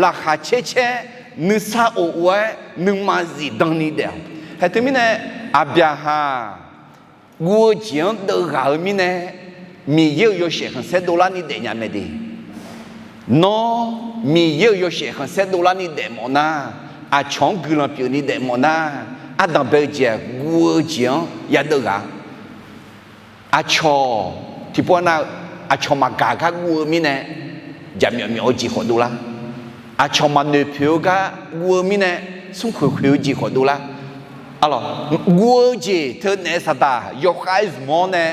laqkhaq caer caer, nuisar of of-aer nuima zifdan ni daef-awq. Hae teumirnae Aqbyaqhaq guv-eu jeq-anr deuv ghaq-eu mirnae, Miqyaer-euq yawshaef khanqsaer dovlar ni daefnya mae de. Nawr Miqyaer-euq yawshaef khanqsaer dovlar ni daef mawf nar, aqcawq-anr guiqlanq pyeuf ni daef mawf nar, ardanq bae-eu jeq-aq guv-eu jeq-anr yadeuv ghaq. Aqcawq tiqpov nar-eu, aqcawq maqgaq gar guv-eu mirnae, jaqmyawf myawf-eu jeq khawf dovlar. Aqcawq maqnoeq poeq-eu gar guv-eu mirnae, smrkhoeq khoeq-eu jeq khawf dovlar. Alawq, guv-eu jeq teu naef saqdaq yawkhav-aer zmq-awr nae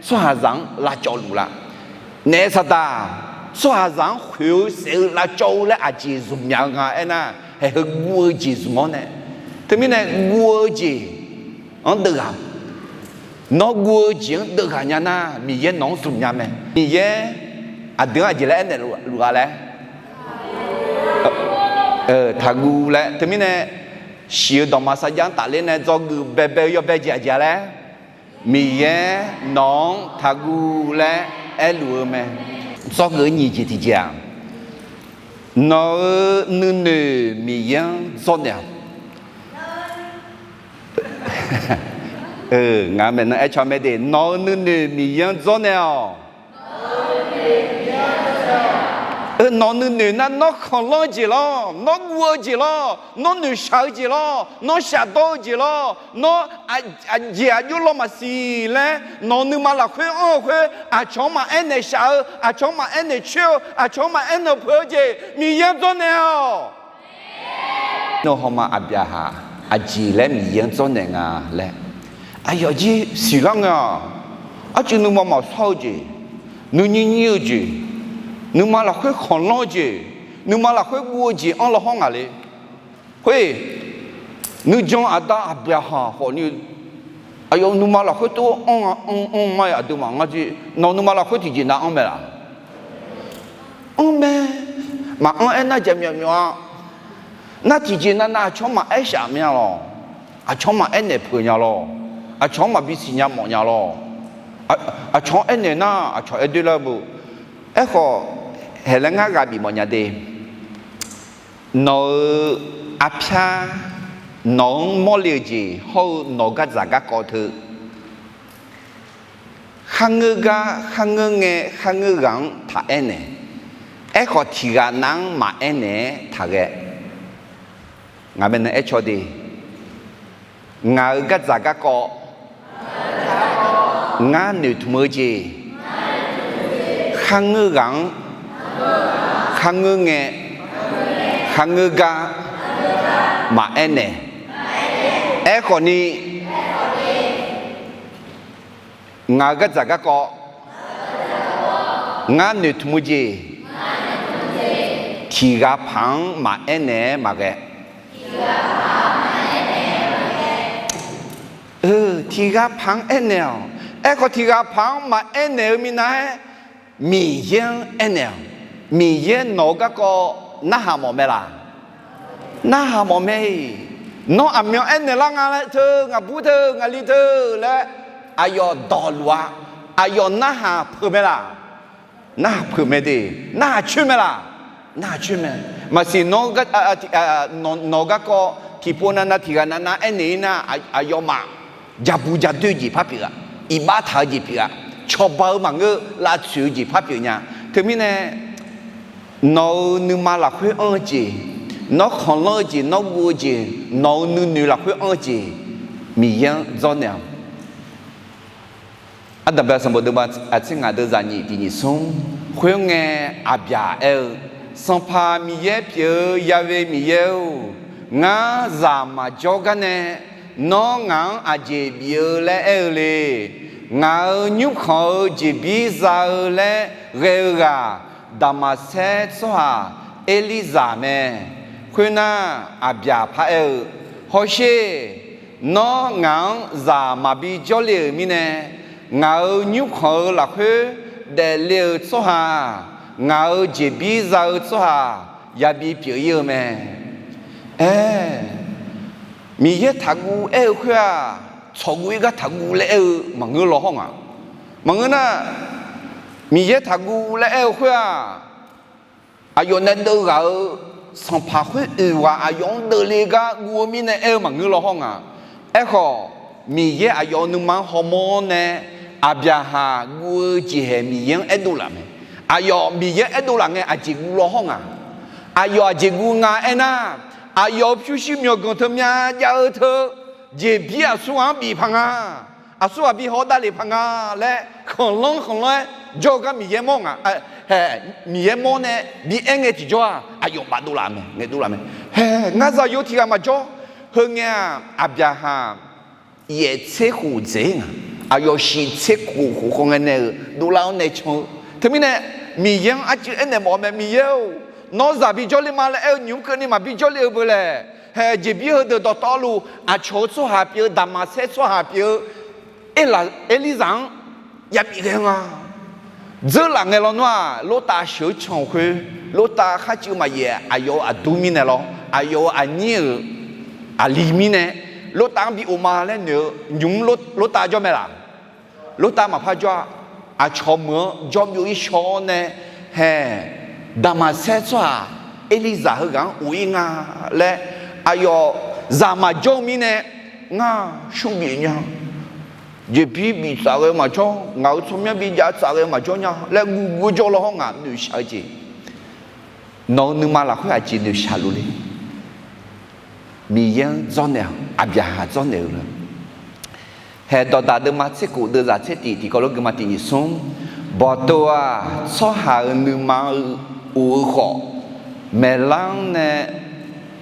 tsawrhaqzaq-anr lavcawv luf laf. Naef saqdaq tsawrhaqzaq-anr khoeq-eu saef-eu lavcawv-eu laer aqjeq zmq myaq-eu nga aernar, haeq heu guv-eu jeq zmq-awr nae. Teumirnae guv-eu jeq-anr deuv ghaq. Nawr guv-eu jeq-anr deuv ghaq nya nar, Miqyaer nawq-anr zmq nya mae. Miqyaer aqdui-anr aqjeq laer aernaeq luf ghaq laer, taqguv laer. Teumirnae shiq-eu dawqma sarjax-anr tafler nae dzawgeuf baebae-eu yawbae jeq aqjeq-a laer, Miqyaer nawq-anr taqguv laer aerluf-eu mae. Dzawgeuf-eu nyiq jeq tiqjeq-aq, nawq-euq nuinoeq Miqyaer-anr dzawrnaeq-awq. Ngaq maeqnan aercaw mae de, nawq-euq nuinoeq Miqyaer-anr dzawrnaeq-awq. Nawq-euq nuinoeq nar nawr khanqlanr-eu jeq lawr, nawr guv-eu jeq lawr, nawr noeqshaq-eu jeq lawr, nawr shafdawr-eu jeq lawr, nawr aqjeq aqjox law maqsiq laer nawq-euq nuima lafkhoer anr-eu khoer, aqcawq-anr maqaer naeq shaf-eu, aqcawq-anr maqaer naeq coer-eu, aqcawq-anr maqaer naeq peuq-eu jeq Miqyaer-anr dzawrnaeq-awq. Nawr hawma Aqbyaqhaq aqjeq laer Miqyaer-anr dzawrnaeq nga laer, aqyawf jir siqlar ngae-aq, arcuiv nuima maqshawr-eu jeq, nuinyir nyir-eu jeq, nuima lafkhoer khanqlanr-eu jeq, nuima lafkhoer guv-eu jeq anr law hawr ngaq le. Khoer nuijan aqda Aqbyaqhaq khawfni, Aqyawf nuima lafkhoer tov-anr anr anr ma-iq aqduimaf ngar jir nawq nuima lafkhoer tiqjeq nav anr mae laq? Anr mae. Maqanr aernar jaqmyawf myawf-a. Nar tiqjeq navnav aqcawq-anr maqaer shaf mya lawq. Aqcawq-anr maqaer naeq peuq nya lawq. Aqcawq-anr maqbi siqnya mawf nya lawq. Aqcawq-anr aernaeq nar aqcawq aer doer lar-eu beu. Aerkhawf, haeq laer ngar ghaq bif mawf nya de. Nawq-euq arpyar, nawq-anr mawrle-eu jeq hawr-eu nawq-eu gardzaq garkawv teu, kharngeur gar, kharngeur ngae, kharngeur ghaq-anr taq aernaeq. Aerkhawf, tiq ghaq nav-anr maqaer naeq-aer taqghae. Ngaq bae nan aer caw de. Ngaq-euq gardzaq garkawv, ngar noeqtmq-eu jeq, kharngeur ghaq-anr, kharngeur ngae, kharngeur gar maqaer naeq. Aerkhawf ni, ngaq-euq gardzaq garkawv, ngar noeqtmq-eu jeq, tiq ghaq paq-anr maqaer naeq-aer maqghae. Tiq ghaq paq-anr aernaeq-awq. Aerkhawf, tiq ghaq paq-anr maqaer naeq-eu minav-aer, Miqyaer-anr aernaeq-awq. Miqyaer nawq-eu garkawv narhaq mawf mae laq? Narhaq mawf mae-iq. Nawr aqmyan aernaeq lar nga laer teu, ngaqbur teu, ngaqli teu laer aqyawf dawqluf-a. Aqyawf narhaq peuq mae laq? Narhaq peuq mae de. Narhaq coer mae laq? Narhaq coer mae. Maqsiq nawr, nawq-eu garkawv tiqpov navnav tiq ghaq navnav aernaeq-ir nar, aqyawfmaf jabu jadoer-eu jeq par pyeuf-a. Iqbax taq-eu jeq pyeuf-a. Cawba-eu maqngeur, lavtsoeq-eu jeq par pyeuf nya. Teumirnae, nawq-euq nuima lafkhoer anr-eu jeq, nawr khanqlanr-eu jeq, nawr guv-eu jeq, nawq-euq nuinoeq lafkhoer anr-eu jeq, Miqyaer-anr dzawrnaeq-awq. Ardanqbae sanqbof deuvma aqtser ngaq deuv zaqnyiq tiq nyiq smr. Khoerngae, Aqbyaq aer-eu, Sanqpaq Miqyaer pyeuf-eu Ya've Miqyaer-or, ngar zaq maqjawr gar nae nawr ngaq-anr aqjeq bif-eu laer aer-eu le. Ngaq-euq nymrkhanq-eu jeqbir za-eu laer ghae-eu ghaq, Daqmaqsaer tsawrhaq Erlirzaq mae. Khoernar, Aqbyaq paraer-eu, Hawsher, nawr ngaq-anr zaq maqbi jawrle-euq mirnae, ngaq-euq nymrkhanq-eu lafkhoer daefle-eu tsawrhaq, ngaq-euq jeqbir za-eu tsawrhaq yabi pyeuf-ir-eu mae. Aer, Miqyaer taqguv aer-eu khoer-aq, tsawqguv-ir gar taqguv laer aer-eu maqngeur law hawr nga. Maqngeur nar, Miqyaer taqguv laer aer-eu khoer-aq, aqyawf nae deuv ghaq-eu sanqpaq khoer oeq ghaq aqyawf-anr deuvle gar guv-eu mirnae aer-eu maqngeur law hawr nga. Aerkhawf, Miqyaer aqyawf-euq nuima-anr hawmawr nae Aqbyaqhaq guv-eu jeqhaeq Miqyaer-anr aerdov laf mae. Aqyawf Miqyaer aerdov laf ngae aqjeq guv law hawr nga. Aqyawf aqjeq guv nga aernar, aqyawf-euq pyurshuir myawqganq teu myav jav-eu teu, jeqbir aqsur ghaq-anr bif paq nga. Aqsur ghaq bi haw davlef paq nga laer khanqlanr khanqlanr-aer jawr-eu gar Miqyaer mawr nga. Hae, Miqyaer mawr nae bi aer ngae tiqjawr-aq, aqyawf baf dovlaf mae, ngaeq dovlaf mae. Hae, ngar zaqyo tiq ghaq maqjawr. Heu ngae-aq, Aqbyaqhaq yaef tser khof dzaeq-ir nga. Aqyawf shiq tser khof khof khawf ngae nae-euq dovlar-awr nae can-eu. Teumirnae, Miqyaer-anr arcuiv aernaeq mawf-eu mae, Miqyaer-or, nawr zaq bi jawrle ma laer aer-eu nymq-mr keuvni maqbi jawrle-eu beu laer. Hae, jeqbir heudeuq dawqtawvluf aqcawq-eu tsawrhaq pyeuf-eu, Daqmaqsaer tsawrhaq pyeuf-eu, Erla-, Erlirzaq-anr yabif ghae-eu nga. Dzeurlaf ngae lawnmr-aq, Lortav sheuq-eu can-eu khoer, Lortav kharcuiv maqyaef aqyawf-euq aqdur mirnae lawr, aqyawf-euq aqnyir-euq aqli mirnae, Lortav-anr bi of ma laer noeq-eu nymq-mr Lortav jawr mae laq? Lortav maqpar jawr-a. Aqcawq meuq-anr jawr byov-ir shaw-awr nae, hae, Daqmaqsaer tsawrhaq Erlirzaq heughaq-anr of-ir nga laer, aqyawf zaq maqjawr-eu mirnae, ngar shmr bif nya, jeqbir bif tsaf ghae-eu maqjawr, ngaq-euq tsawrmyanr bi jav tsaf ghae-eu maqjawr nya laer guv guv-eu jawr law hawr ngaq noeqshaq-eu jeq. Nawq-euq nuima lafkhoer aqjeq noeqshaq luf le. Miqyaer-anr dzawrnaeq-awq. Aqbyaqhaq dzawrnaeq-eu le. Hae, Dawqdaq deuvma tser khof deuvzaq tser tif tiqkawv lof geuma tiq nyiq smr. Bawqtov-aq, tsawrhaq-euq nuima-eu of-eu khawf, maeqlar-anr nae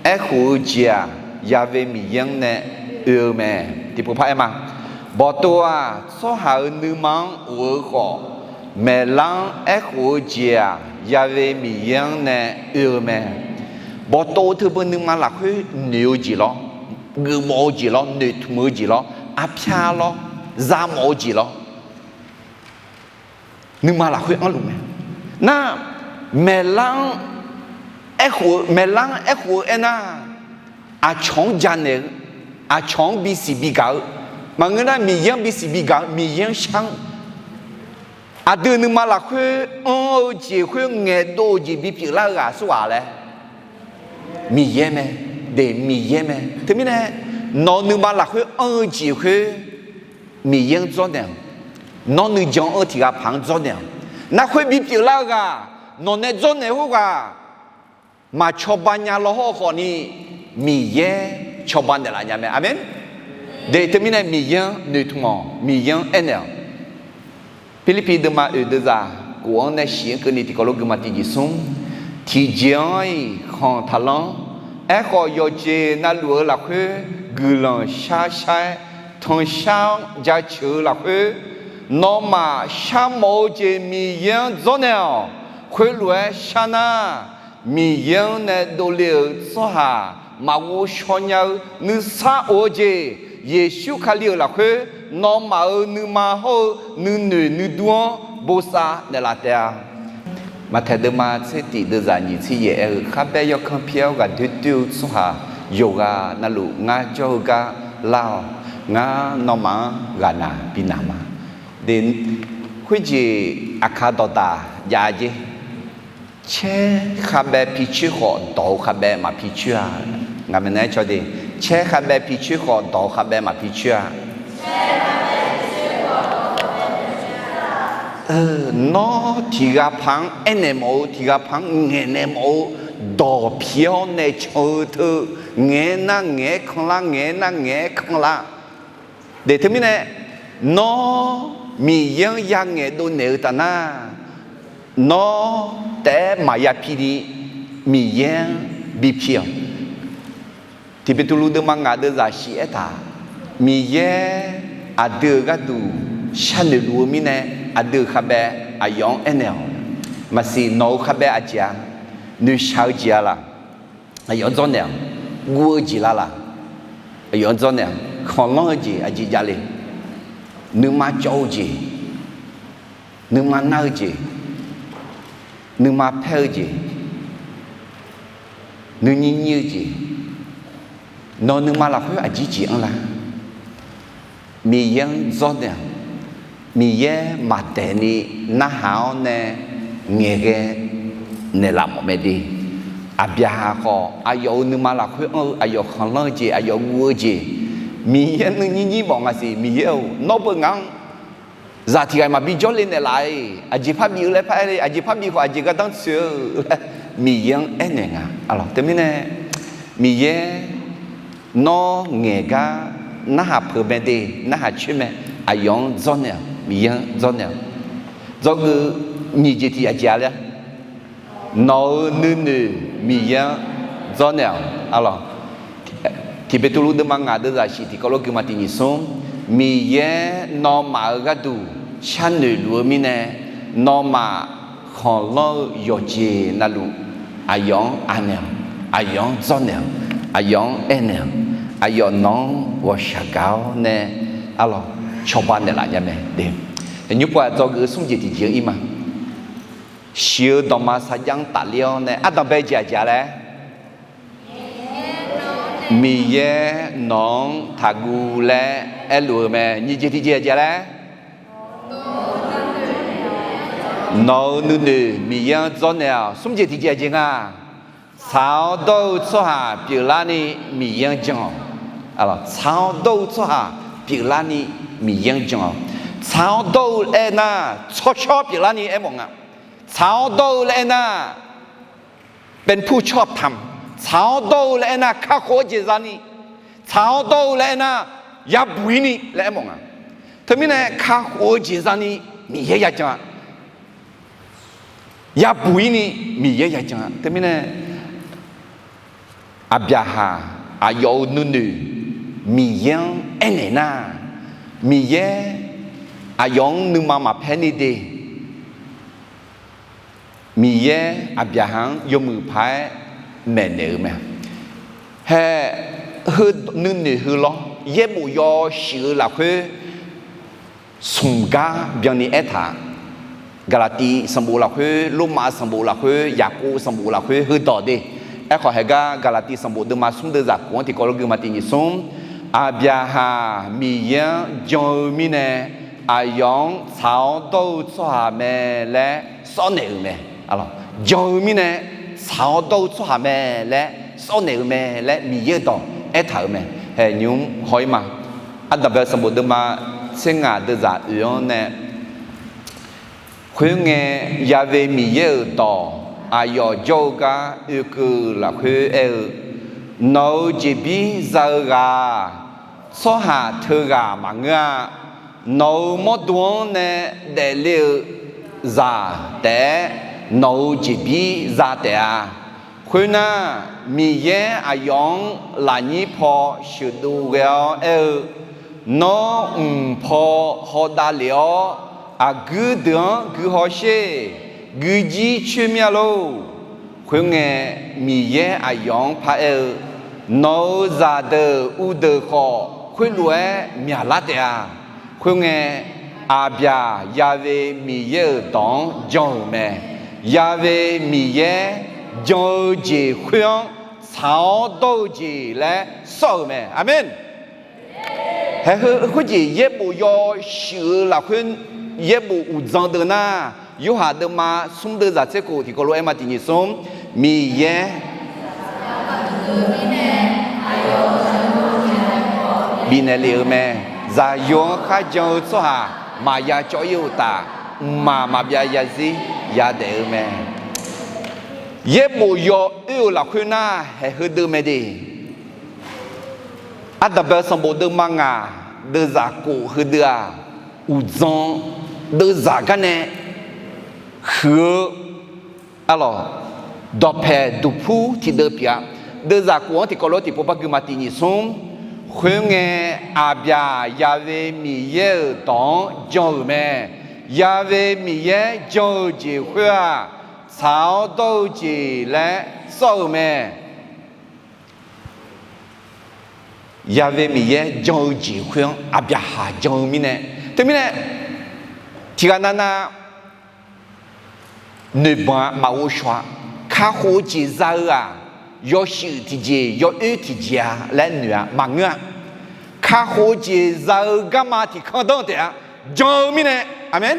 aerkhof-eu jeq-aq, Ya've Miqyaer-anr nae oe-eu mae. Tiqpov par aer ma. Bawqtov-aq, tsawrhaq-euq nuima-anr of-eu khawf, maeqlar-anr aerkhof-eu jeq-aq, Ya've Miqyaer-anr nae oe-eu mae. Bawqtov-eu teubeu nuima lafkhoer noeq-eu jeq lawr, geufmawf-eu jeq lawr, noeqtmq-eu jeq lawr, arpyar lawr, zamawf-eu jeq lawr, nuima lafkhoer anrluf mae. Nar, maeqlar-anr aerkhof-eu, maeqlar-anr aerkhof-eu aernar, aqcawq-anr janaeq-eu, aqcawq-anr bisiq bigaq-eu, maqngeur nar Miqyaer-anr bisiq bigaq-eu, Miqyaer-anr shar-anr, aqdui nuima lafkhoer anr-eu jeq khoer ngaeqdov-eu jeq bipyeuf lar-eu ghaq aqsur ghaq laer, Miqyaer mae. De, Miqyaer mae. Teumirnae nawq-eu nuima lafkhoer anr-eu jeq khoer Miqyaer-anr dzawrnaeq-awq. Nawr nuijan anr-eu tiq ghaq paq-anr dzawrnaeq-awq. Nar khoer bipyeuf lar-eu ghaq, nawq nae dzawrnaeq khoerghaq, maq cawba nya law hawr-eu khawfni, Miqyaer cawba naeqlaf nya mae. Aqmeq. De, teumirnae Miqyaer-anr noeqtmq-awq, Miqyaer-anr aernaeq-awq. Pirlirpiv deuvma oeq deuvzaq kof-anr nae shiq-anr keuvni tiqkawv lof guiqma tiqjeq smr, tiqjeq-anr-iq khanq taqlanr. Aerkhawf, yawqjeq navluf-eu lafkhoer guiqlanq shar shar-aer, tanqshar-anr jaceuq-eu lafkhoer, nawmaf sharmawf-eu jeq Miqyaer-anr dzawrnaeq-awq. Khoerlof-aer shar nar, Miqyaer-anr nae dovle-euq tsawrhaq maqghov shaw nya-eu nuisar of-eu jeq, Yeqsur Kali-euq lafkhoer nawmaf-euq nuima hawr-eu nuinoeq nuidur-anr bosav naeqlaf taef-a. Maqtaeq deuvma tser tif deuvzaq nyiq tser yaef aer-eu, kharbae yawkanr pyaer-awr ghaqdoer doer-eu tsawrhaq yawqghaq navluf ngar jawr-eu gar lar-awq. Ngar nawmaf-anr ghaqnaq binaq ma. De, khoerjeq aqkaq dawqdaq jav-a jer. Caer kharbae picoer khawf, dawq-eu kharbae maq picoer-a. Ngaq maeqnan-aer caw de, caer kharbae picoer khawf, dawq-eu kharbae maq picoer-a. Nawr tiq ghaq paq-anr aernaeq mawf-eu, tiq ghaq paq-anr ngaeqnaeq mawf-eu, dawq pi-awr nae can-eu teu, ngaeq-aer nar ngaeq-aer kanlar, ngaeq-aer nar ngaeq-aer kanlar. De, teumirnae nawr Miqyaer-anr yangaeq dovnaeq-eu taf nar, nawr taef-aer maqya pi ni Miqyaer-anr bi pi-awq. Tiq Beqtuvluv deuvma ngaq deuvzaq shif aertaq, Miqyaer aqdui-euq gharduq sharnoeq luf-eu mirnae, aqdui-euq kharbae aqyawf-anr aernaeq-awq. Maqsiq nawq-eu kharbae aqjeq-a, noeqshaq-eu jeq-a laq, aqyawf-anr dzawrnaeq-awq. Guv-eu jeq la laq, aqyawf-anr dzawrnaeq-awq. Khanqlanr-eu jeq aqjeq javle, nuima cawv-eu jeq, nuima nar-eu jeq, nuima paer-eu jeq, nuinyir nyir-eu jeq, nawq-eu nuima lafkhoer aqjeq jeq anrlar. Miqyaer-anr dzawrnaeq-awq. Miqyaer maqdaeq ni narhaq-awr nae ngaeqghae naeqlaf mawf mae de. Aqbyaqhaq khawf, aqyawf-euq nuima lafkhoer anr-eu, aqyawf khanqlanr-eu jeq, aqyawf guv-eu jeq, Miqyaer nuinyir nyir mawf ngaq siq. Miqyaer-or, nawr beu ngaq-anr zaq tiq ghaq maqbi jawrle naeqlaf-iq, aqjeq parbi-eu laer par aer le, aqjeq parbi khawf aqjeq gardanr tsoeq-eu laer Miqyaer-anr aernaeq nga. Aqlawq, teumirnae Miqyaer nawr ngaeq gar narhaq peuq mae de, narhaq coer mae, aqyawf-anr dzawrnaeq-awq, Miqyaer-anr dzawrnaeq-awq. Dzawgeuf nyiq jeq tiq aqjeq-a laer, nawq-euq nuinoeq Miqyaer-anr dzawrnaeq-awq. Aqlawq, Tiq Beqtuvluv deuvma ngaq deuvzaq shif tiqkawv lof guiqma tiq nyiq smr, Miqyaer nawmaf-euq gharduq sharnoeq luf-eu mirnae, nawmaf khanqlanr-eu yawqjeq navluf aqyawf-anr anaeq-awq, aqyawf-anr dzawrnaeq-awq, aqyawf-anr aernaeq-awq, aqyawf nawq-anr ghawqshaq gaq-awr nae, aqlawq, cawba naeqlaf nya mae de. Nymr pov-aq, dzawgeuf-eu smr jeq tiqjeq-anr ir ma. Shiq-eu dawqma sarjax-anr tafler-awr nae ardanq bae jeq aqjeq-a laer, Miqyaer nawq-anr taqguv laer aerluf-eu mae. Nyiq jeq tiqjeq aqjeq-a laer, nawq-euq nuinoeq Miqyaer-anr dzawrnaeq-awq. Smr jeq tiqjeq aqjeq nga. Tsaq-awr dawr-eu tsawrhaq pyeuflarni Miqyaer-anr jan-awq. Tsaq-awr dawr-eu tsawrhaq pyeuflarni Miqyaer-anr jan-awq. Tsaq-awr dawr-eu aernar, tsawrshawr pyeuflarni aermawf nga. Tsaq-awr dawr-eu laer aernar, เป็นผู้ชอบธรรม. Tsaq-awr dawr-eu laer aernar, kakhof-eu jeq zani. Tsaq-awr dawr-eu laer aernar, yabuq-ir ni laer aermawf nga. Teumirnae kakhof-eu jeq zani Miqyaer yajan-a. Yabuq-ir ni Miqyaer yajan-a. Teumirnae Aqbyaqhaq aqyawf-euq nuinoeq Miqyaer-anr aernaeq nar, Miqyaer aqyawf-anr nuima maqpaer ni de. Miqyaer Aqbyaqhaq-anr yawmuiq paq-aer maeqnaeq-eu mae. Hae, nuinoeq heu lawr, yaerbof yawshuif-eu lafkhoer smq gar byanni aertaq. Gaqlaqtiv sanqbof lafkhoer, Lormav sanqbof lafkhoer, Yaqkov sanqbof lafkhoer heudawq de. Aerkhawf, haeqgar Gaqlaqtiv sanqbof deuvma smr deuvzaq kof-anr tiqkawv lof guima tiq nyiq smr, Aqbyaqhaq Miqyaer-anr jan-eu mirnae, aqyawf-anr tsaq-awr dawr-eu tsawrhaq mae laer sawrnaeq-euq mae. Jan-eu mirnae tsaq-awr dawr-eu tsawrhaq mae laer sawrnaeq-eu mae laer Miqyaer-euq dawq aertaq-euq mae. Hae nymq-mr haw-ir ma. Ardanqbae sanqbof deuvma tser ngaq deuvzaq oeq-anr nae, khoerngae, Ya've Miqyaer-euq dawq aqyawf jawr-eu gar oekeuv lafkhoer aer-eu, Nawq-euq jeqbir za-eu ghaq-aq, tsawrhaq teughaq maqngeur-a. Nawq-euq mawrdo-anr nae daefle-eu zaq taef-aer nawq-euq jeqbir za taef-a. Khoernar, Miqyaer aqyawf-anr lafnyir paw sheuqdov ghae-awr aer-eu, Nawr mq paw hawdav lef-awr, aqguir deuq-anr gui hawsher. Guijir coer mir-a lor. Khoerngae, Miqyaer aqyawf-anr paraer-eu, Nawq-euq zaqdeuq uvdeuq khawf, khoerlof-aer myaqlar taef-a. Khoerngae, Aqbyaq Ya've Miqyaer-euq dawq-anr jan-euq mae. Ya've Miqyaer jan-eu jeq khoer-anr tsaq-awr dawr-eu jeq laer sawr-euq mae. Aqmeq. Haeqheu khoerjeq yaerbof yawshuif-eu lafkhoer yaerbof uqdzan deuv nar, Yorhaq deuvma smr deuvzaq tser kof tiqkawv lof-aer ma tiq nyiq smr, Miqyaer bifnaeq lef-eu mae. Zaqyo-anr kharjan-eu tsawrhaq maqya cawv-ir-eu uqtaf, mqmaq maqbyav zarzir yadaef-eu mae. Yaerbof yawoer-euq lafkhoer nar, haeqheu deuv mae de. Ardanqbae sanqbof deuvma ngaq deuvzaq kof heudeuv-aq, uqdzan deuvzaq garnae huiq-eu, arlawq, dawqpaeq duqpur tiqdeuv pyeuf-a. Deuvzaq kof-anr tiqkawv lof-aer tiqpov par gui ma tiq nyiq smr. Khoerngae, Aqbyaq Ya've Miqyaer-euq dawq-anr jan-euq mae. Ya've Miqyaer jan-eu jeq khoer-aq, tsaq-awr dawr-eu jeq laer sawr-euq mae. Ya've Miqyaer jan-eu jeq khoer-anr Aqbyaqhaq jan-eu mirnae, teumirnae tiqghaq navnav noeqbanq-a maqghov shaw-a. Kakhof-eu jeq za-eu-aq, yawshuif tiqjeq yawoer tiqjeq-a laer noeq-a maqngeur-a. Kakhof-eu jeq za-eu garma tiqkanr danr taef-a. Jan-eu mirnae, aqmeq,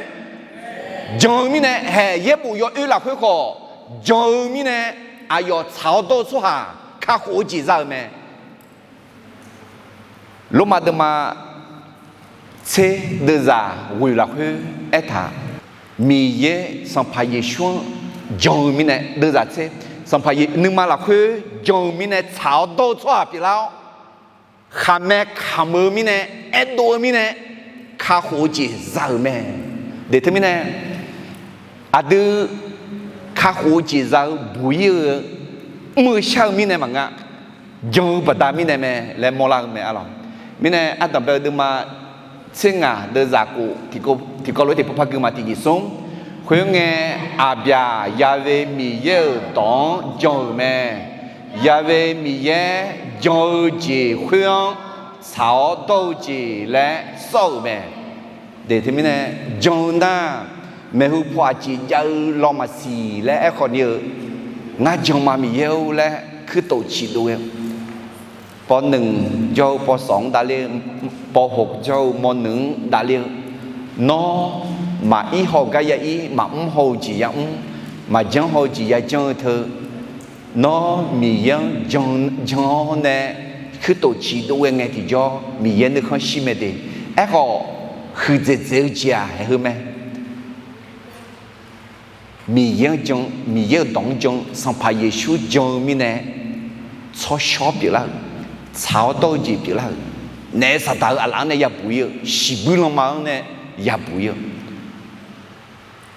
jan-eu mirnae haeq yaerbof yawoer lafkhoer khawf, jan-eu mirnae aqyawf tsaq-awr dawr-eu tsawrhaq kakhof-eu jeq za-euq mae. Lormav deuvma tser deuvzaq ghoeq lafkhoer aertaq, Miqyaer Sanqpaq Yeqsur-anr jan-eu mirnae deuvzaq tser, Sanqpaq Yeq nuima lafkhoer jan-eu mirnae tsaq-awr dawr-eu tsawrhaq pyeuflar-awr, khaqmae kamq-eu mirnae, aerdov-eu mirnae kakhof-eu jeq za-euq mae. Deq teumirnae, aqdui kakhof-eu jeq za-eu buq-ir-eu, mr-eu shar-eu mirnae maqngeur, jan-eu baqda mirnae mae laer mawrlar-eu mae arlawq. Mirnae ardanqbae-eu deuvma tser ngaq deuvzaq kof tiqkawv lof-aer tiqpov par gui ma tiq nyiq smr. Khoerngae, Aqbyaq Ya've Miqyaer-euq dawq-anr jan-euq mae. Ya've Miqyaer jan-eu jeq khoer-anr tsaq-awr dawr-eu jeq laer sawr-euq mae. Deq teumirnae, jan-eu nar, maeqhu paw aqjeq jav-eu law maqsiq laer aerkhawf ni-eu, ngar jan ma Miqyaer-or laer kuirtof ciqdov ghae-eu, pawv nmq jawr-eu pawv sawq-anr davler-eu, pawv hoq jawr-eu mawv nmq-anr davler-eu, nawr maqir haw-eu gar ya ir, maqmr haw-eu jeq ya mr, maqjanr haw-eu jeq ya janr-eu teu, nawr Miqyaer-anr jan-awr nae kuirtof ciqdov ghae ngae tiqjawr Miqyaer nuikhanr shir mae de. Aerkhawf, huiqdzaeq dzaeq-eu jeq-aq haeqheu mae. Miqyaer-anr jan, Miqyaer-euq dawq-anr jan, Sanqpaq Yeqsur jan-eu mirnae tsawrshawr pyeuflar-euq, tsaq-awr dawr-eu jeq pyeuflar-euq, naef saqdaq-eu aqlaf-anr nae yabuq ir-eu, shiqbuir lanma-anr nae yabuq ir-eu.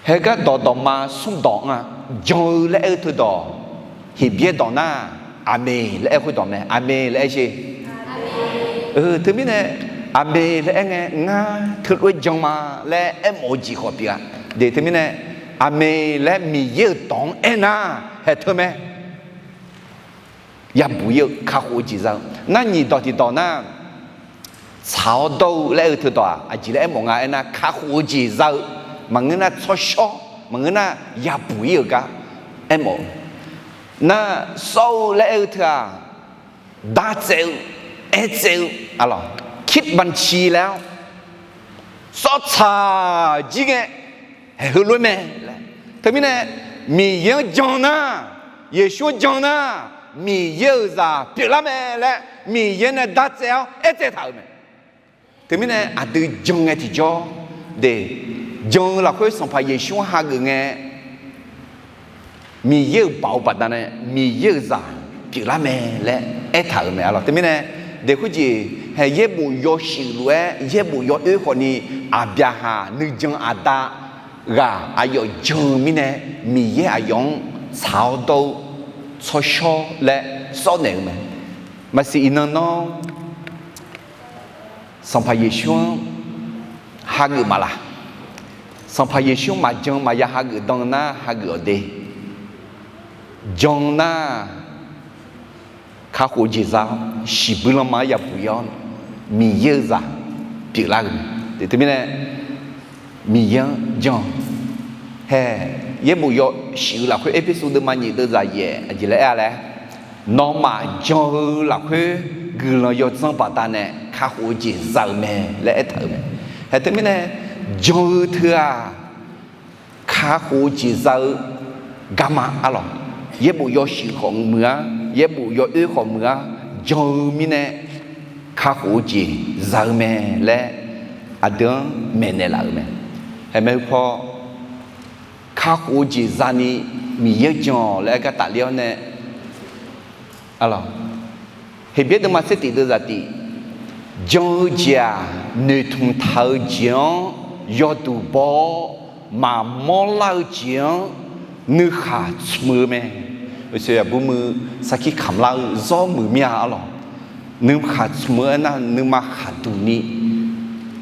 Haegar dawq dawqma smr dawq-anr-a, jan-eu laer aer-eu teudawq, Heqbyaer dawq nar, aqmeq laer aer khoerdawq mae, aqmeq laer aer sher. Teumirnae, aqmeq laer aer ngae, ngar teulof-aer jan ma laer aermawf-eu jeq khawf pyeuf-a. Deq teumirnae, aqmeq laer Miqyaer-euq dawq-anr aernar, haeq teu mae. Yabuq ir-eu kakhof-eu jeq za-eu nar, nyiq dawq tiqdawq nar, tsaq-awr dawr-eu laer aer-eu teudawq-aq, aqjeq laer aermawf nga aernar, kakhof-eu jeq za-eu, maqngeur nar tsawrshawr, maqngeur nar yabuq-ir-euq gar aermawf-eu. Nar sawr-eu laer aer-eu teu-aq, dartsaev-eu, aertsaev-eu, arlawq, kit banci laer-awr, sawr tsaq jir ngae, haeq heulof-aer mae laer. Teumirnae, Miqyaer-anr jan nar, Yeqsur-anr jan nar, Miqyaer-euq zaq pyeuflar mae laer Miqyaer nae dartsaev-awr aertsaev taq-euq mae. Teumirnae aqdui jan ngae tiqjawr de, jan-eu lafkhoer Sanqpaq Yeqsur-anr hageuf ngae, Miqyaer-euq baoq-eu baqdanae Miqyaer-euq zaq pyeuflar mae laer aertaq-euq mae, arlawq. Teumirnae, daeqkhoer jeq hae yaerbof yawshuif lof-aer yaerbof yawoer khawfni, Aqbyaqhaq nuijan aqda ghaq aqyawf jan-eu mirnae, Miqyaer aqyawf-anr tsaq-awr dawr-eu tsawrshawr laer sawrnaeq-eu mae. Maqsiq iqnan nawr Sanqpaq Yeqsur-anr hageuf maqlaq? Sanqpaq Yeqsur-anr maqjan maqya hageuf dan nar hageuf-awq de. Jan nar, kakhof-eu jeq za-awr, shiqbuir lanma-anr yabuq-ir-awr, Miqyaer-euq zaq pyeuflar-eu mae. Teumirnae, Miqyaer-anr jan hae, yaerbof yawshuif-eu lafkhoer Erpersu deuvma nyiq deuvzaq yaef aqjeq laer aer-a laer, nawmaf jan-eu lafkhoer guiqlanq yawdzanr baqdanae kakhof-eu jeq za-eu mae laer aertaq-euq mae. Hae teumirnae, jan-eu teu-aq, kakhof-eu jeq za-eu garma, arlawq. Yaerbof yawshuif khawf muiq-ar, yaerbof yawoer khawf muiq-ar, jan-eu mirnae kakhof-eu jeq za-eu mae laer aqdui-anr maeqnaeq laf-euq mae. Hae maeqhu paw, kakhof-eu jeq zani Miqyaer-anr jan-awq laer aer gar tafler-awr nae, arlawq, Heqbyaer deuvma tser tif deuvzaq tif, jan-eu jeq-aq, noeqtmq taq-eu jeq-anr yawduq baw-awr maqmawr lar-eu jeq-anr nuikhaq tsmq-eu mae. Uqshoe aqbur muiq sarkir kamq lar-eu zawr muiq mir-a, arlawq. Nuikhaq tsmq-eu aernar, nuima khaqduq ni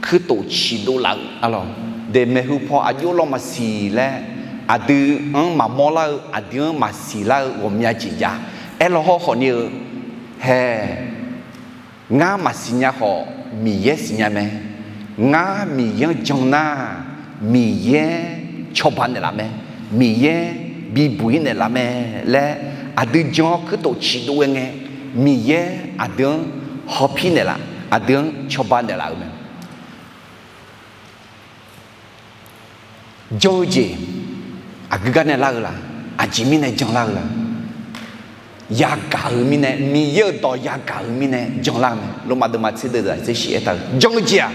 kuirtof ciqdov laf-eu, arlawq. Daeq maeqhu paw aqjox lawr maqsiq laer, aqdui-anr maqmawr lar-eu, aqdui-anr maqsiq lar-eu ghawqmya jeq jav. Aerlaw hawrkhawf ni-eu, hae, ngar maqsiq nya khawf, Miqyaer siqnya mae. Ngar Miqyaer-anr jan nar, Miqyaer cawba naeqlaf mae. Miqyaer bibuq-ir naeqlaf mae laer, aqdui jan-awr kuirtof ciqdov ghae ngae, Miqyaer aqdui-anr hawpir naeqlaf, aqdui-anr cawba naeqlaf-euq mae. Jan-eu jeq aqgeu gar nae lar-eu la? Aqjeq mirnae jan lar-eu la? Yagaq-euq mirnae, Miqyaer-euq dawq yagaq-euq mirnae janlar-eu mae. Lormav deuvma tser deuvzaq tser shif aertaq-eu, jan-eu jeq-aq,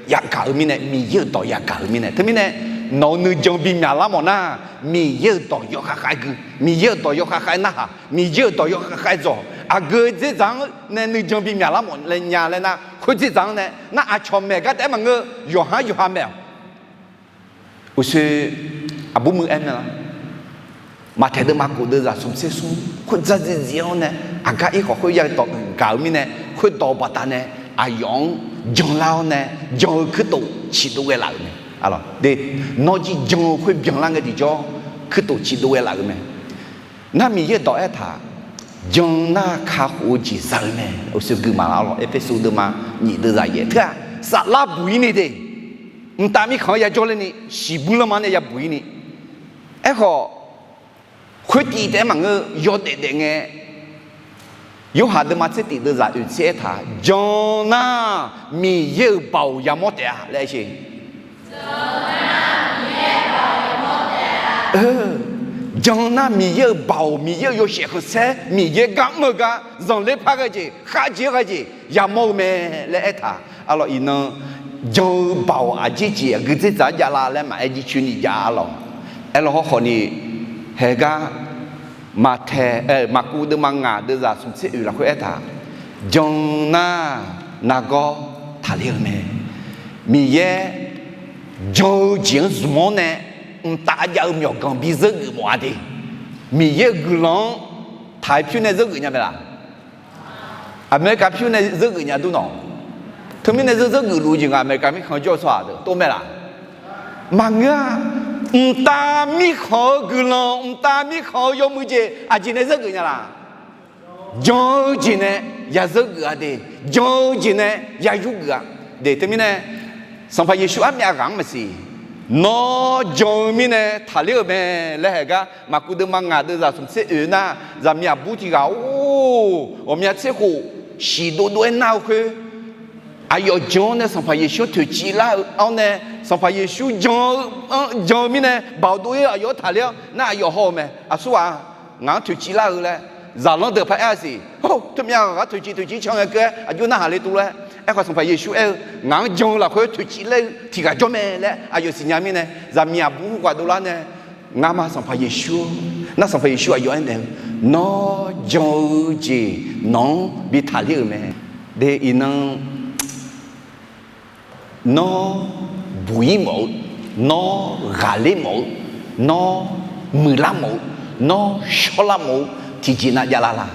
yagaq-euq mirnae, Miqyaer-euq dawq yagaq-euq mirnae. Teumirnae, nawq-euq nuijan bimyaq lar mawf nar, Miqyaer-euq dawq yawkhav khav-aer gui, Miqyaer-euq dawq yawkhav khav-aer narhaq, Miqyaer-euq dawq yawkhav khav-aer dzawq. Aqgeu dzerdzaq-anr nae nuijan bimyaq lar mawf nya laer nar, khoer dzerdzaq-anr nae nar, aqcawq maeq gar taef-aer maqngeur, yawqhar yawqha maeq-awq. Uqshoe aqbur muiq-aer mae-a. Maqtaeq deuvma kof deuvzaq smq tser smr khoer dzardziv dziv-awr nae, aqgar ir khawf khoer ya dawq gaq-eu mirnae, khoerdawq baqdanae aqyawf-anr janlar-awr nae, jan-eu kuirtof ciqdov ghae laf-euq mae. Nawr jir jan-eu khoer byanlar ngae tiqjawr, kuirtof ciqdov ghae laf-euq mae. Nar Miqyaer-euq dawq aertaq, jan nar kakhof-eu jeq za-eu mae. Uqshoe gui maqlar-awr lawq, Erpersu deuvma nyiq deuvzaq yaef teu-aq, saflar buq-ir ni de. Mqtav mirkhanq-anr yajawr ler ni, shiqbuir lanma nae yabuq-ir ni. Aerkhawf, khoertiv taef-aer maqngeur, yawdaef daef ngae, Yorhaq deuvma tser tif deuvzaq oeq tser aertaq, jan nar Miqyaer-euq baoq yamawr taef-a laer aer sher. Jan nar Miqyaer-euq baoq, Miqyaer-euq yawshaef khanqsaer, Miqyaer gar mr-eu gar zanqler par ghae jeq, kharjeq-aer ghae jeq yamawr-eu mae laer aertaq. Arlawq iqnan jan-eu baoq aqjeq jeq aqgeu dzerdzaq-anr javlar laer maqaer jircoer ni jav-a lawq. Aerlaw hawrkhawf ni, haegar maqtaeq, maqkuv deuvma ngaq deuvzaq smq tser oeq lafkhoer aertaq, jan nar nargawr taqler-eu mae. Miqyaer jan-eu jeq-anr zmq-awr nae mqtav jav-eu myawqganq bi zeur geuf mawf-a de. Miqyaer-euq guiqlanq-anr taq-aer pyur nae zeur geuf nya mae laf? Aqmeqkaq pyur nae zeur geuf nya dur nawq. Teumirnae zeur zeur geuf luf-eu jeq nga, Aqmeqkaq mirkhanq jawr-eu tsawrhaq deuq tov mae laf? Maqngeur-a. Mqtav mirkhanq-eu guiqlanq, mqtav mirkhanq-eu yawmuiq jeq aqjeq nae zeur geuf nya laf? Jan-eu jeq nae ya zeur geuf-a de, jan-eu jeq nae ya yur geuf-a de. Teumirnae, Sanqpaq Yeqsur armyav ghaq-anr maqsiq, nawr jan-eu mirnae taqler-euq mae laer haeq gar, maqkuv deuvma ngaq deuvzaq smq tser oeq nar, zaqmiq aqbur tiq ghaq-or, ghawqmya tser khof shiq dovdov-aer nar-eu khoer, aqyawf jan-awr nae Sanqpaq Yeqsur-anr toeqciv lar-eu-awr nae, Sanqpaq Yeqsur jan-eu, jan-eu mirnae baoq dov-ir aqyawf-anr taqler-awr nar, aqyawf haw-euq mae. Aqsurghaq ngaq-anr toeqciv lar-eu laer, zaqlanr deuq paq-aer-a siq. Hawr, teumyav ghaq ghaq toeqciv toeqciv can ngae keuv-aer aqjox narhaq le tuvlof-aer, aerkhawf Sanqpaq Yeqsur aer-eu, ngaq-anr jan-eu lafkhoer toeqciv ler-eu tiq ghaq jawr mae laer aqyawf siqnya mirnae, zaqmiq aqbur khoerghaq dovlar nae, ngamaf Sanqpaq Yeqsur, nar Sanqpaq Yeqsur aqyawf aernaeq-eu, nawr jan-eu jeq nawq-anr bi taqler-euq mae. De iqnan Nawr buq-ir mawf-eu, nawr ghaqler mawf-eu, nawr muiqlar mawf-eu, nawr shawrlar mawf-eu tiqjeq nav javlar la?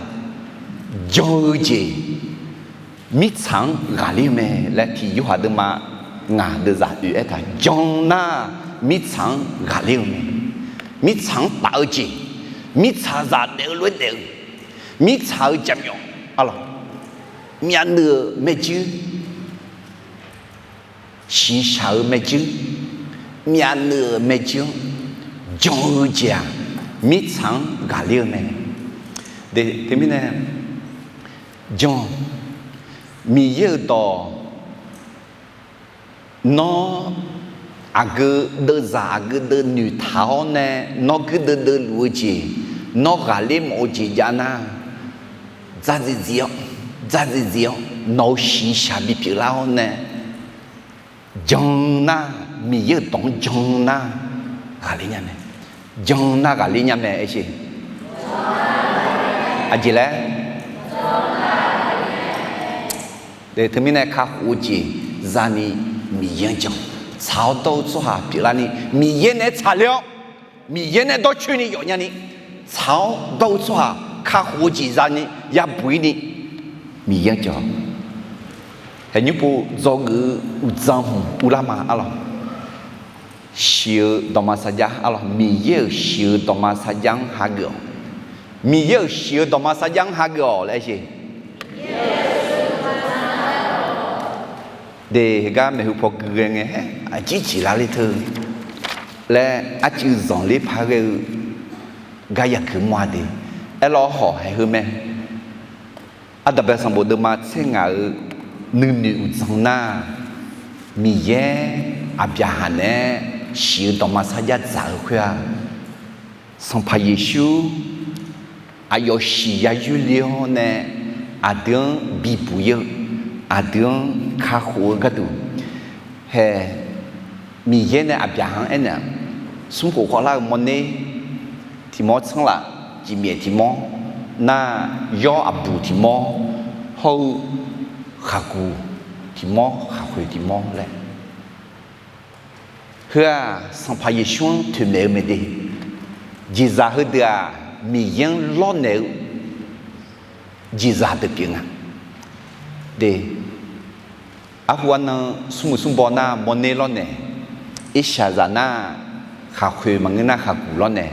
Jan-eu jeq mirtsaq-anr ghaqler-eu mae laer tiq Yorhaq deuvma ngaq deuvzaq oe-aer taq, jan nar mirtsaq-anr ghaqler-eu mae. Mirtsaq-anr taf-eu jeq, mirtsaq zaq daef-eu lof-aer daef-eu, mirtsaq-eu jaqmyawf, arlawq, myavnuiv-euq maerjuir, shiqshaq-eu maerjuir, myavnuiv-euq maerjuir-anr jan-eu jeq-aq, mirtsaq-anr ghaqler-eu mae. Teumirnae, jan, Miqyaer-euq dawq, nawr aqgeu deuvzaq aqgeu deuv noeqtaq-awr nae, nawr guirdeuv deuvluf-eu jeq, nawr ghaqler mawf-eu jeq jav nar, dzardziv dziv-awr, dzardziv dziv-awr nawq-euq shiqshaq bipyeuf lar-awr nae, jan nar, Miqyaer-euq dawq-anr jan nar, ghaqler nya mae. Jan nar ghaqler nya mae, aer sheq. Aqjeq laer? Teumirnae kakhof-eu jeq zani Miqyaer-anr jan, tsaq-awr dawr-eu tsawrhaq pyeuflarni Miqyaer naeq-aer tsaqler-awr, Miqyaer nae dawrcoeni yawf nyani, tsaq-awr dawr-eu tsawrhaq kakhof-eu jeq zani yabuq-ir ni Miqyaer-anr jan. Haeqnymr pov dzawgeuf-eu uqdzan hmq uvlar ma, arlawq. Shiq-eu dawqma sarjax, arlawq, Miqyaer-euq shiq-eu dawqma sarjax-anr hageuf-awq. Miqyaer-euq shiq-eu dawqma sarjax-anr hageuf-awq laer aer sheq. De, heugar maeqhu paw gui ghae ngae, haer aqjir jeq lar ler teu laer arcuiv zanqler paq ghae-eu gar yagui mawr-a de. Aerlawr hawq haeq heu mae. Aqdaq bae sanqbof deuvma tser ngaq-euq nuinoeq uqdzan nar, Miqyaer Aqbyaqhaq naeq-aer shiq-eu dawqma sarjax dzaq-eu khoer-aq, Sanqpaq Yeqsur aqyawf shiq ya yoer le-awr nae, aqdui-anr bibuq-ir-eu, aqdui-anr kakhof-eu gharduq, hae, Miqyaer nae Aqbyaqhaq-anr aernaeq-aq, smrkhof khawvlar-eu mawrner tiq mawr tsanr laf, cifmyaef tiq mawr nar, yawr aqbuq tiq mawr hawr-eu khaqguq tiq mawr, khaqkhoeq tiq mawr laer. Heu-aq, Sanqpaq Yeqsur-anr toeqmaeq-eu mae de. Jeqzaq heudeuq-aq, Miqyaer-anr lawrnaeq-eu jeqzaq deuq pyeuf nga. De, arhu arnan smrmuiq smrbaw nar mawrner lawrnaeq, irshaqzaq nar khaqkhoeq maqngeur nar khaqguq lawrnaeq,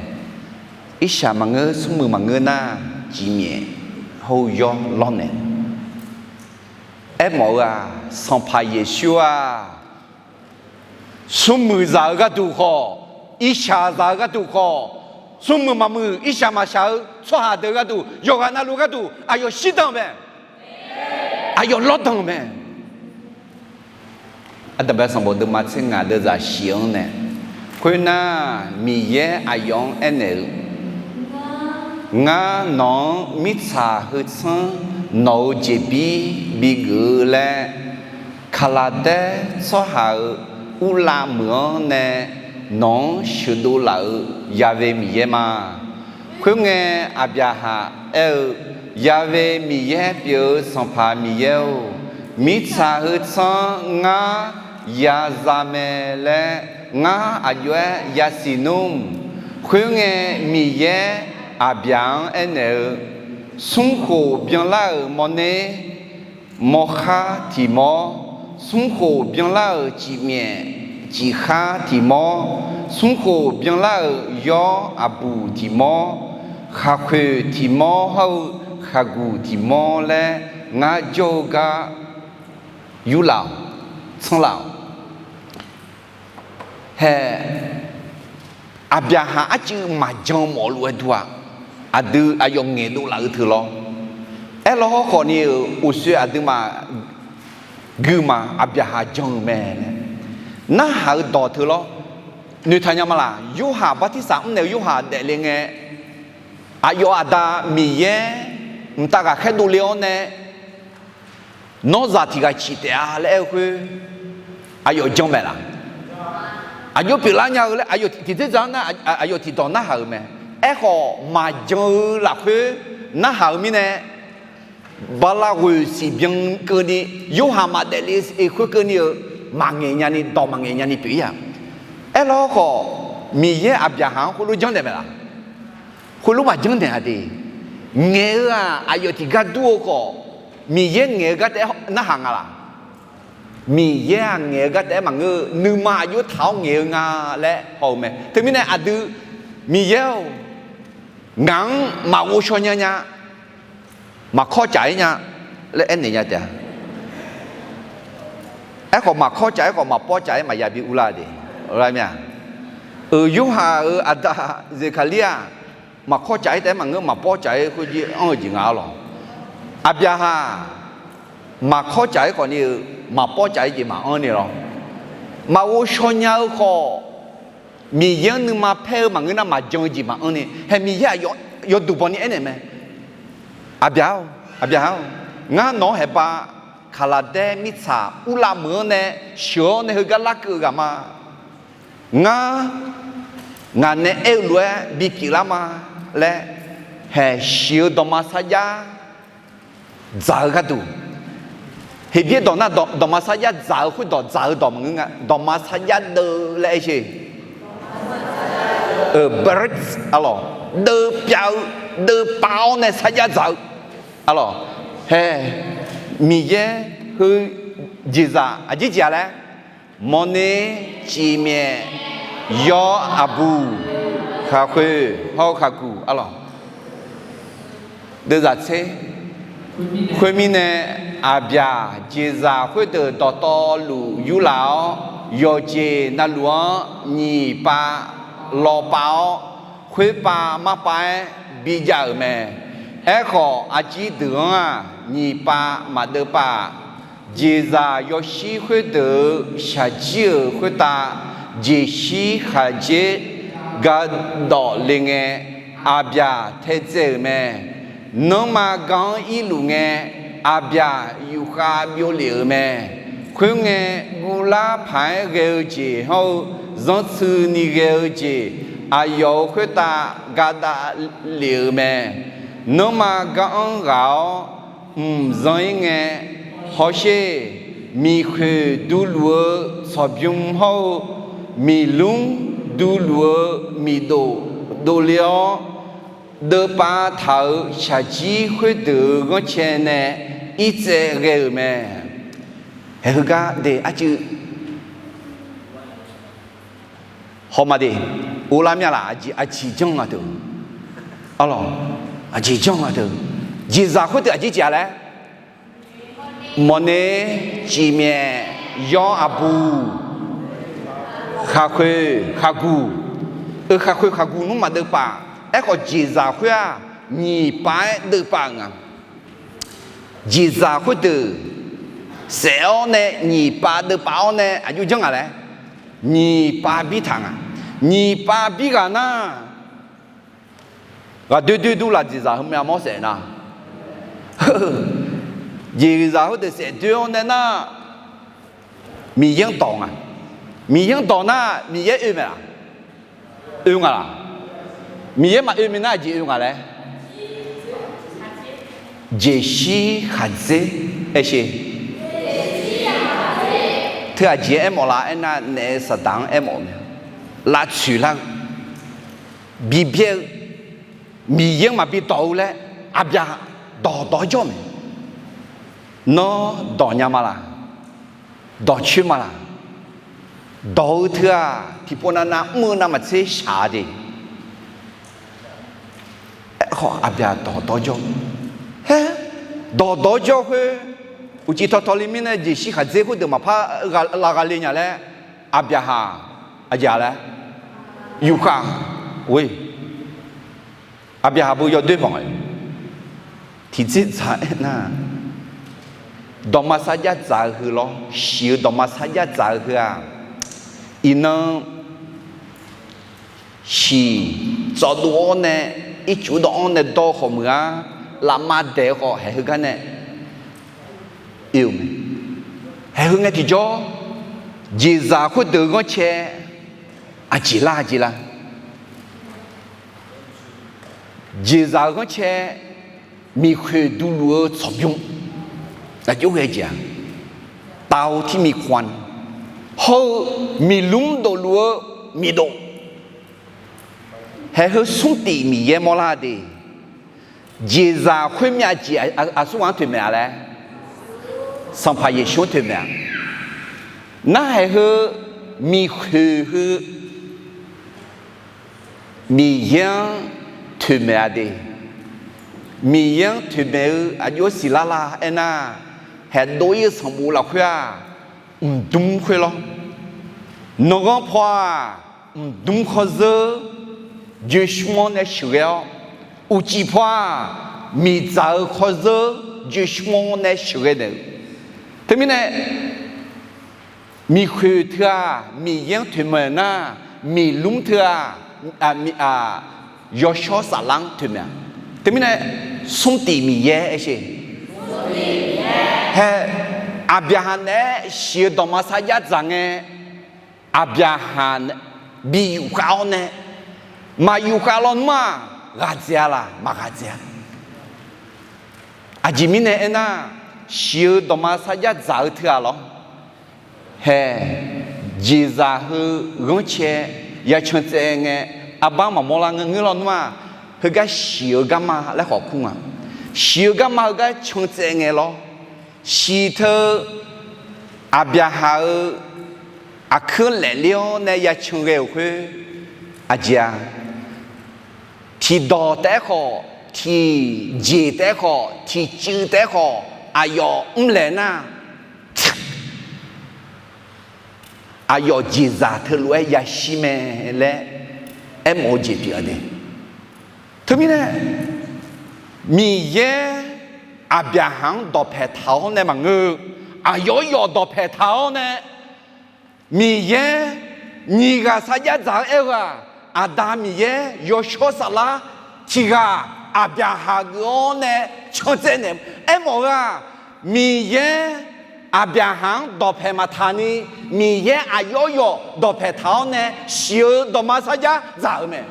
irshaq maqngeur smrmuiq maqngeur nar cifmyaef hawr-eu yawr lawrnaeq. Aermawf-eu-aq, Sanqpaq Yeqsur-aq, smrmuiqzaq-eu gharduq khawf, irshaqzaq-eu gharduq khawf, smrmuiq maqmuiq irshaq maqshaq-eu tsawrhaq deuq gharduq, yawqghaq navluf gharduq aqyawf shirdan-eu mae. Aqyawf lawrdan-eu mae. Aqdaq bae sanqbof deuvma tser ngaq deuvzaq shif-anr nae, khoernar, Miqyaer aqyawf-anr aernaeq-eu, Ngar nawq-anr mirtsaq heu tsanr nawq-euq jeqbir bigeuf-eu laer, Kaqlaqdaer tsawrhaq-euq urlav meuq-anr nae nawq-anr sheuqdov laf-euq Ya've Miqyaer ma. Khoerngae, Aqbyaqhaq aer-eu, Ya've Miqyaer pyeuf-eu Sanqpaq Miqyaer-or, mirtsaq heu tsanr ngar ya za mae laer ngar aqjox-aer yasiq nmr. Khoerngae, Miqyaer Aqbyaq-anr aernaeq-eu, Smrkhof byanlar-euq mawrner, mawrkhar tiq mawr, smrkhof byanlar-euq cifmyaef cifkhar tiq mawr, smrkhof byanlar-euq yawr aqbuq tiq mawr, khaqkhoeq tiq mawr hawr-eu khaqguq tiq mawr laer ngar jawr-eu gar yurlaf-awq, tsanrlaf-awq. Hae, Aqbyaqhaq arcuiv maqjan mawf lof-aer dur-aq, aqdui aqyawf ngaeqdov laf-eu teu lawr. Aerlawr hawrkhawf ni-euq uqshoe aqduimaf guima Aqbyaqhaq jan-eu mae laer narhaq-eu dawq teu lawr. Noeqtaq nya ma laq? Yorhaq bartirsaq mrnaeq-eu Yorhaq daefle ngae, aqyawf aqda Miqyaer mqtav ghaqkhaer dovle-awr nae, nawr zaq tiq ghaq ciq taef-a laer aer-eu khoer, aqyawf jan maeq laq? Aqjox pyeuflar nya-eu laer aqyawf tiqdzer dzaq-anr nar, aqyawf tiqdawq narhaq-euq mae. Aerkhawf, maqjan-eu lafkhoer narhaq-eu mirnae, bala ghoeq siqbyan keuvni, Yorhaq maqdaef le khoer keuvni-euq maqngaeq nyani, dawq maqngaeq nyani pyeuf-ir-aq. Aerlawr khawf, Miqyaer Aqbyaqhaq-anr khoerlof janrnaeq maeq laq? Khoerlof maqjanr naeq-a de. Ngaeq-eu-aq, aqyawf tiqgar dur-eu khawf, Miqyaer ngaeq-eu gar taef-aer narhaq nga laq? Miqyaer-aq ngaeq-eu gar taef-aer maqngeur-eu, nuima aqjox taq-awr ngaeq-eu nga laer haw-eu mae. Teumirnae aqdui, Miqyaer-or, ngaq-anr maqghov shaw nya nya, maqkawr caf-ir nya laer aernaeq nya taef-a. Aerkhawf, maqkawr caf-ir khawf, maqpawr caf-ir maqya bi urlar de. Lar mir-a. Euq Yorhaq-euq aqda Zeqkaqlir-aq, maqkawr caf-ir taef-aer maqngeur, maqpawr caf-ir khoerjir anr-eu jeq nga-awr lawq. Aqbyaqhaq maqkawr caf-ir khawfni-eu, maqpawr caf-ir jeq maqanr ni lawr. Maqghov shaw nya-eu khawf, Miqyaer-anr nuima paer-eu maqngeur nar, maqjan-eu jeq maqanr ni. Hae, Miqyaer aqyawf yawduq baw ni aernaeq mae. Aqbyaq-or, Aqbyaqhaq-or, ngar nawq-anr haeqba kaqlaqdaer mirtsaq urlav meuq-anr nae sheuq-awr nae heugar larkeuv-eu ghaq ma. Ngar, ngaq nae aer-eu lof-aer bipyeuf lar ma laer, haeq shiq-eu dawqma sarjax dzaq-eu gharduq. Heqbyaer dawq nar, dawqma sarjax dzaq-eu khoerdawq, dzaq-eu dawq maqngeur nga, dawqma sarjax deuv laer aer sher. Birth, arlawq, deuv pyav-eu, deuv pav-awr nae sarjax dzaq-eu, arlawq, hae, Miqyaer heu jeqzaq aqjeq jeq-a laer, mawrner, cifmyaef, yawr, aqbuq, khaqkhoeq hawr-eu khaqguq, arlawq, deuvzaq tser. Khoermirnae, aqbyaq jeqzaq khoerdeuq dawqtawvluf yurlaf-awr, yawqjeq navluf-anr nyiq pav lawpav-awr, khoerpav marpav-aer bijav-euq mae. Aerkhawf, arjir deuq-anr-aq, nyiq pav maqdeuv pav-aq, jeqzaq yawshir khoerdeuq-euq shaqjir-euq khoertav, jeqshir khaqdzer gardawf le ngae, aqbyaq taedzae-euq mae. Nanrma gar-anr irluf ngae, aqbyaq yufkhav byovlef-euq mae. Khoerngae, guvlar paq-aer ghae-eu jeq hawr-eu, zanrtsuini ghae-eu jeq aqyawf-euq khoertav gadav lef-euq mae. Nanrma gar-anr ghaq-awr mqzanr-ir ngae, hawsher, miqkhoeq duluf-eu tsawqbymr hawr-eu, miqlmr duluf-eu miqdof dovle-awr, deuvpav taq-euq shaqjir khoerdeuq-euq ghanrcae nae irtsaev ghae-euq mae. Hae, heugar de arcuiv hawma de, uvlar myav laf, aqjeq janr nga deuq, arlawq, aqjeq janr nga deuq, jeqzaq khoerdeuq aqjeq jeq-a laer, mawrner, cifmyaef, yawr, aqbuq, khaqkhoeq khaqguq, eu, khaqkhoeq khaqguq nmr maqdeuv pav. Aerkhawf, jeqzaq khoer-aq, nyiq pav-aer deuv pav-euq nga. Jeqzaq khoerdeuq saef-awr nae nyiq pav deuv pav-awr nae aqjox janr nga laer, nyiq pav bir taq nga. Nyiq pav bir ghaq nar, ghaqdoer doer durlaf jeqzaq heumyav mawr saef nar, jeqzaq khoerdeuq saef doer-awr nae nar, Miqyaer-anr dawq nga. Miqyaer-anr dawq nar, Miqyaer oe mae laq? Oe nga laq? Miqyaer maqoe minav aqjeq oe nga laer, jeqshir khaqdzer aer sher. Teu aqjeq aermawf laf aernar, naef saqdaq-anr aermawf-eu mae. Lavtsoeq lar-eu bibyaer-eu, Miqyaer-anr maqbi dawq-eu laer, aqbyaq dawq dawq-aer jawr mae. Nawr dawq nya ma laq? Dawqcoer ma laq? Dawq-eu teu-aq, tiqpov navnav mr-eu navmaqtser shaq-a de. Aerkhawf, aqbyaq dawq dawq-aer jawr. Dawqdawq jawr khoer, uqcif tawtawli mirnae jeqshir khaqdzer khoerdeuq maqpar lav gha le nya laer, Aqbyaqhaq aqjeq laer yufkhav ghoe. Aqbyaqhaq beu yawdoer banq-aer tiqdzerdzaq aernar, dawqma sarjax dzaq-eu heu lawr, shiq-eu dawqma sarjax dzaq-eu heu-aq, iqnan shiq tsawvdov-awr nae, ircuf dawv-anr nae dawr-eu khawf meuq-ar, lafma daeq-eu khawf haeq heu gar nae oe-eu mae. Haeq heu ngae tiqjawr, jeqzaq khoerdeuq-eu ghanrcae aqjeq lar jeq lar. Jeqzaq-eu ghanrcae, miqkhoeq duqluf-eu tsawqbymr, aqjox ghae jeq-aq, เตาที่มีควัน hawr-eu miqlmr dofluf-eu miqdof. Haeq heu smrtif Miqyaer mawrlar de. Jeqzaq khoermyav jeq aqsurghaq-anr toeqmaeq-a laer, Sanqpaq Yeqsur-anr toeqmaeq-a. Narhaeq heu miqkhoeq heu Miqyaer-anr toeqmaeq-a de. Miqyaer-anr toeqmaeq-eu aqjox siqlar la aernar, haeqdov-ir-eu sanqbof lafkhoer-aq, mqdmr khoer lawr. Nanqghanr paw-aq, mqdmr khawrzeur joeqsmr-anr nae sheuqghae-awr, uqcif paw-aq, miqdzaq-eu khawrzeur joeqsmr-anr nae sheuqghae naeq-eu. Teumirnae, miqkhoeq teu-aq Miqyaer-anr toeqmaeq nar, miqlmr teu-aq, yawshawr saflar-anr toeqmaeq-a. Teumirnae, smrtif Miqyaer aer sher. Hae, Aqbyaqhaq naeq-aer shiq-eu dawqma sarjax dzaq ngae, Aqbyaqhaq bi yufkhav-awr nae, maq yufkhav lawnmr-aq, ghaqdzaeq-a laq, maq ghaqdzaeq-a. Aqjeq mirnae aernar, shiq-eu dawqma sarjax dzaq-eu teu-aq lawr. Hae, jeqzaq heu ghanrcae ya can tsaev ngae, arbar maqmawr lar ngeur lawnmr-aq, heugar shiq-eu garma laer khawf kur nga. Shiq-eu garma heugar can tsaev ngae lawr. Shiq teu Aqbyaqhaq-eu aqkuir laefler-awr nae ya can ghae-euq khoer, aqjeq-a, tiqdawq taef-aer khawf, tiqjeq taef-aer khawf, tiqcuiv taef-aer khawf, aqyawf mrlaeq nar, aqyawf jeqzaq teulof-aer yashir mae laer aermawf-eu jeq pyeuf-a de. Teumirnae, Miqyaer Aqbyaqhaq-anr dawqpae taq-awr nae maqngeur-eu, aqyawf yawf dawqpae taq-awr nae, Miqyaer nyiq ghaq sarjax dzaq-eu aer-eu-aq, Aqda Miqyaer yawshawr saflar tiq ghaq Aqbyaqhaq geuf-awr nae can tsaev naeq aermawf-eu-aq, Miqyaer Aqbyaqhaq-anr dawqpae maqtaq ni, Miqyaer aqyawf yawf dawqpae taq-awr nae shiq-eu dawqma sarjax dzaq-eu mae.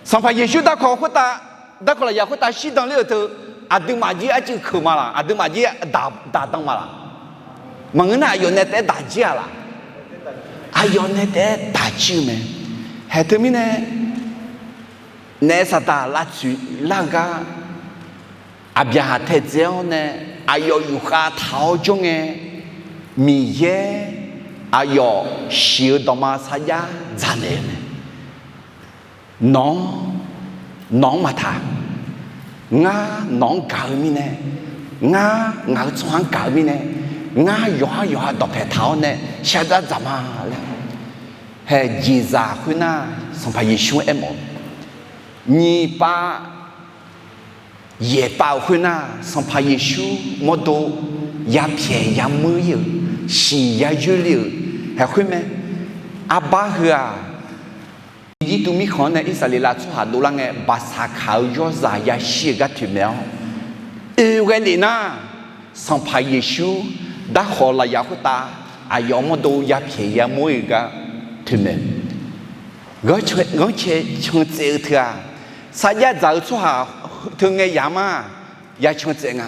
Sanqpaq Yeqsur darkawq khoertav, darkawq lafyaq khoertav shirdan ler-euq teu, aqduimaf jir arcuiv keuq ma laq? Aqduimaf jir daq dan ma laq? Maqngeur nar, aqyawf nae taef-aer daq jir-a laq? Aqyawf nae taef-aer daq jir-eu mae. Hae teumirnae, naef saqdaq lavtsoeq lar-eu gar, Aqbyaqhaq taedzae-awr nae aqyawf yufkhav taq-awr jawr ngae, Miqyaer aqyawf shiq-eu dawqma sarjax dzaq naeq-eu mae. Nawq-anr, nawq-anr maqtaq. Ngar nawq-anr gaq-eu mirnae, ngar ngaq-eu tsawrhaq-anr gaq-eu mirnae, ngar yawqhar yawqha dawqpae taq-awr nae shardzar dzaq ma laer. Hae jeqzaq khoernar, Sanqpaq Yeqsur aermawf-eu, nyiq pav yaeq pav-euq khoernar, Sanqpaq Yeqsur mawrdo yapyaeq yamur-ir-euq, siq yayoer le-euq haeq khoer mae. Arbar heu-aq, Irjirtuv mirkhanq-anr nae Irsaqleqlav tsawrhaq dovlar ngae, baqsaqkaq-eu yawrzaq yashir-eu gar toeqmaeq-awr, oe ghae lef nar, Sanqpaq Yeqsur darkawq lafyaq khoertav aqyawf mawrdo yapyaeq yamur-ir-eu gar toeqmaeq. Ghanrcae can tsaev-eu teu-aq, sarjax dzaq-eu tsawrhaq teu ngae yaq ma, ya can tsaev nga.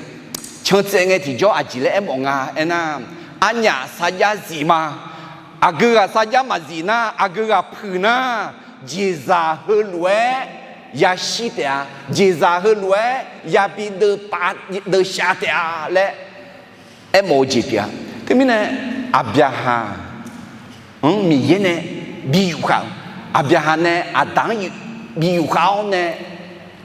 Can tsaev ngae tiqjawr aqjeq laer aermawf nga aernar, arnyaf sarjax zif ma. Aqgeu ghaq sarjax maqzif nar, aqgeu ghaq puiq nar, jeqzaq heulof-aer yashir taef-a. Jeqzaq heulof-aer yabi deuvpav deuvshav taef-a laer aermawf-eu jeq pyeuf-a. Teumirnae, Aqbyaqhaq-anr Miqyaer nae bi yufkhav-euq, Aqbyaqhaq nae Aqda-anr bi yufkhav-awr nae,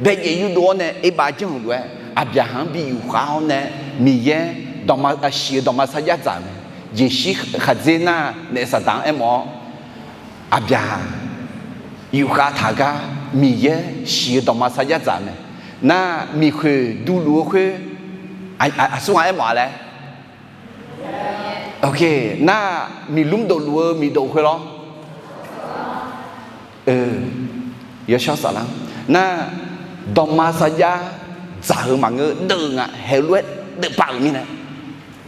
baejaev yurdov-awr nae erbav janr-euq lof-aer, Aqbyaqhaq-anr bi yufkhav-awr nae, Miqyaer dawqma, shiq-eu dawqma sarjax dzaq-euq mae. Jeqshir khaqdzer nar naef Saqdaq-anr aermawf-awr, Aqbyaqhaq yufkhav taq-eu gar Miqyaer shiq-eu dawqma sarjax dzaq-eu mae. Nar miqkhoeq duluf-eu khoer, aqsur ghaq aermawf-a laer, nar miqlmr dofluf-eu miqdof khoer lawr. Yawshawr Saflar nar, dawqma sarjax dzaq-eu maqngeur, deuv-eu nga, haeq lof-aer deuvpaf-euq mirnae,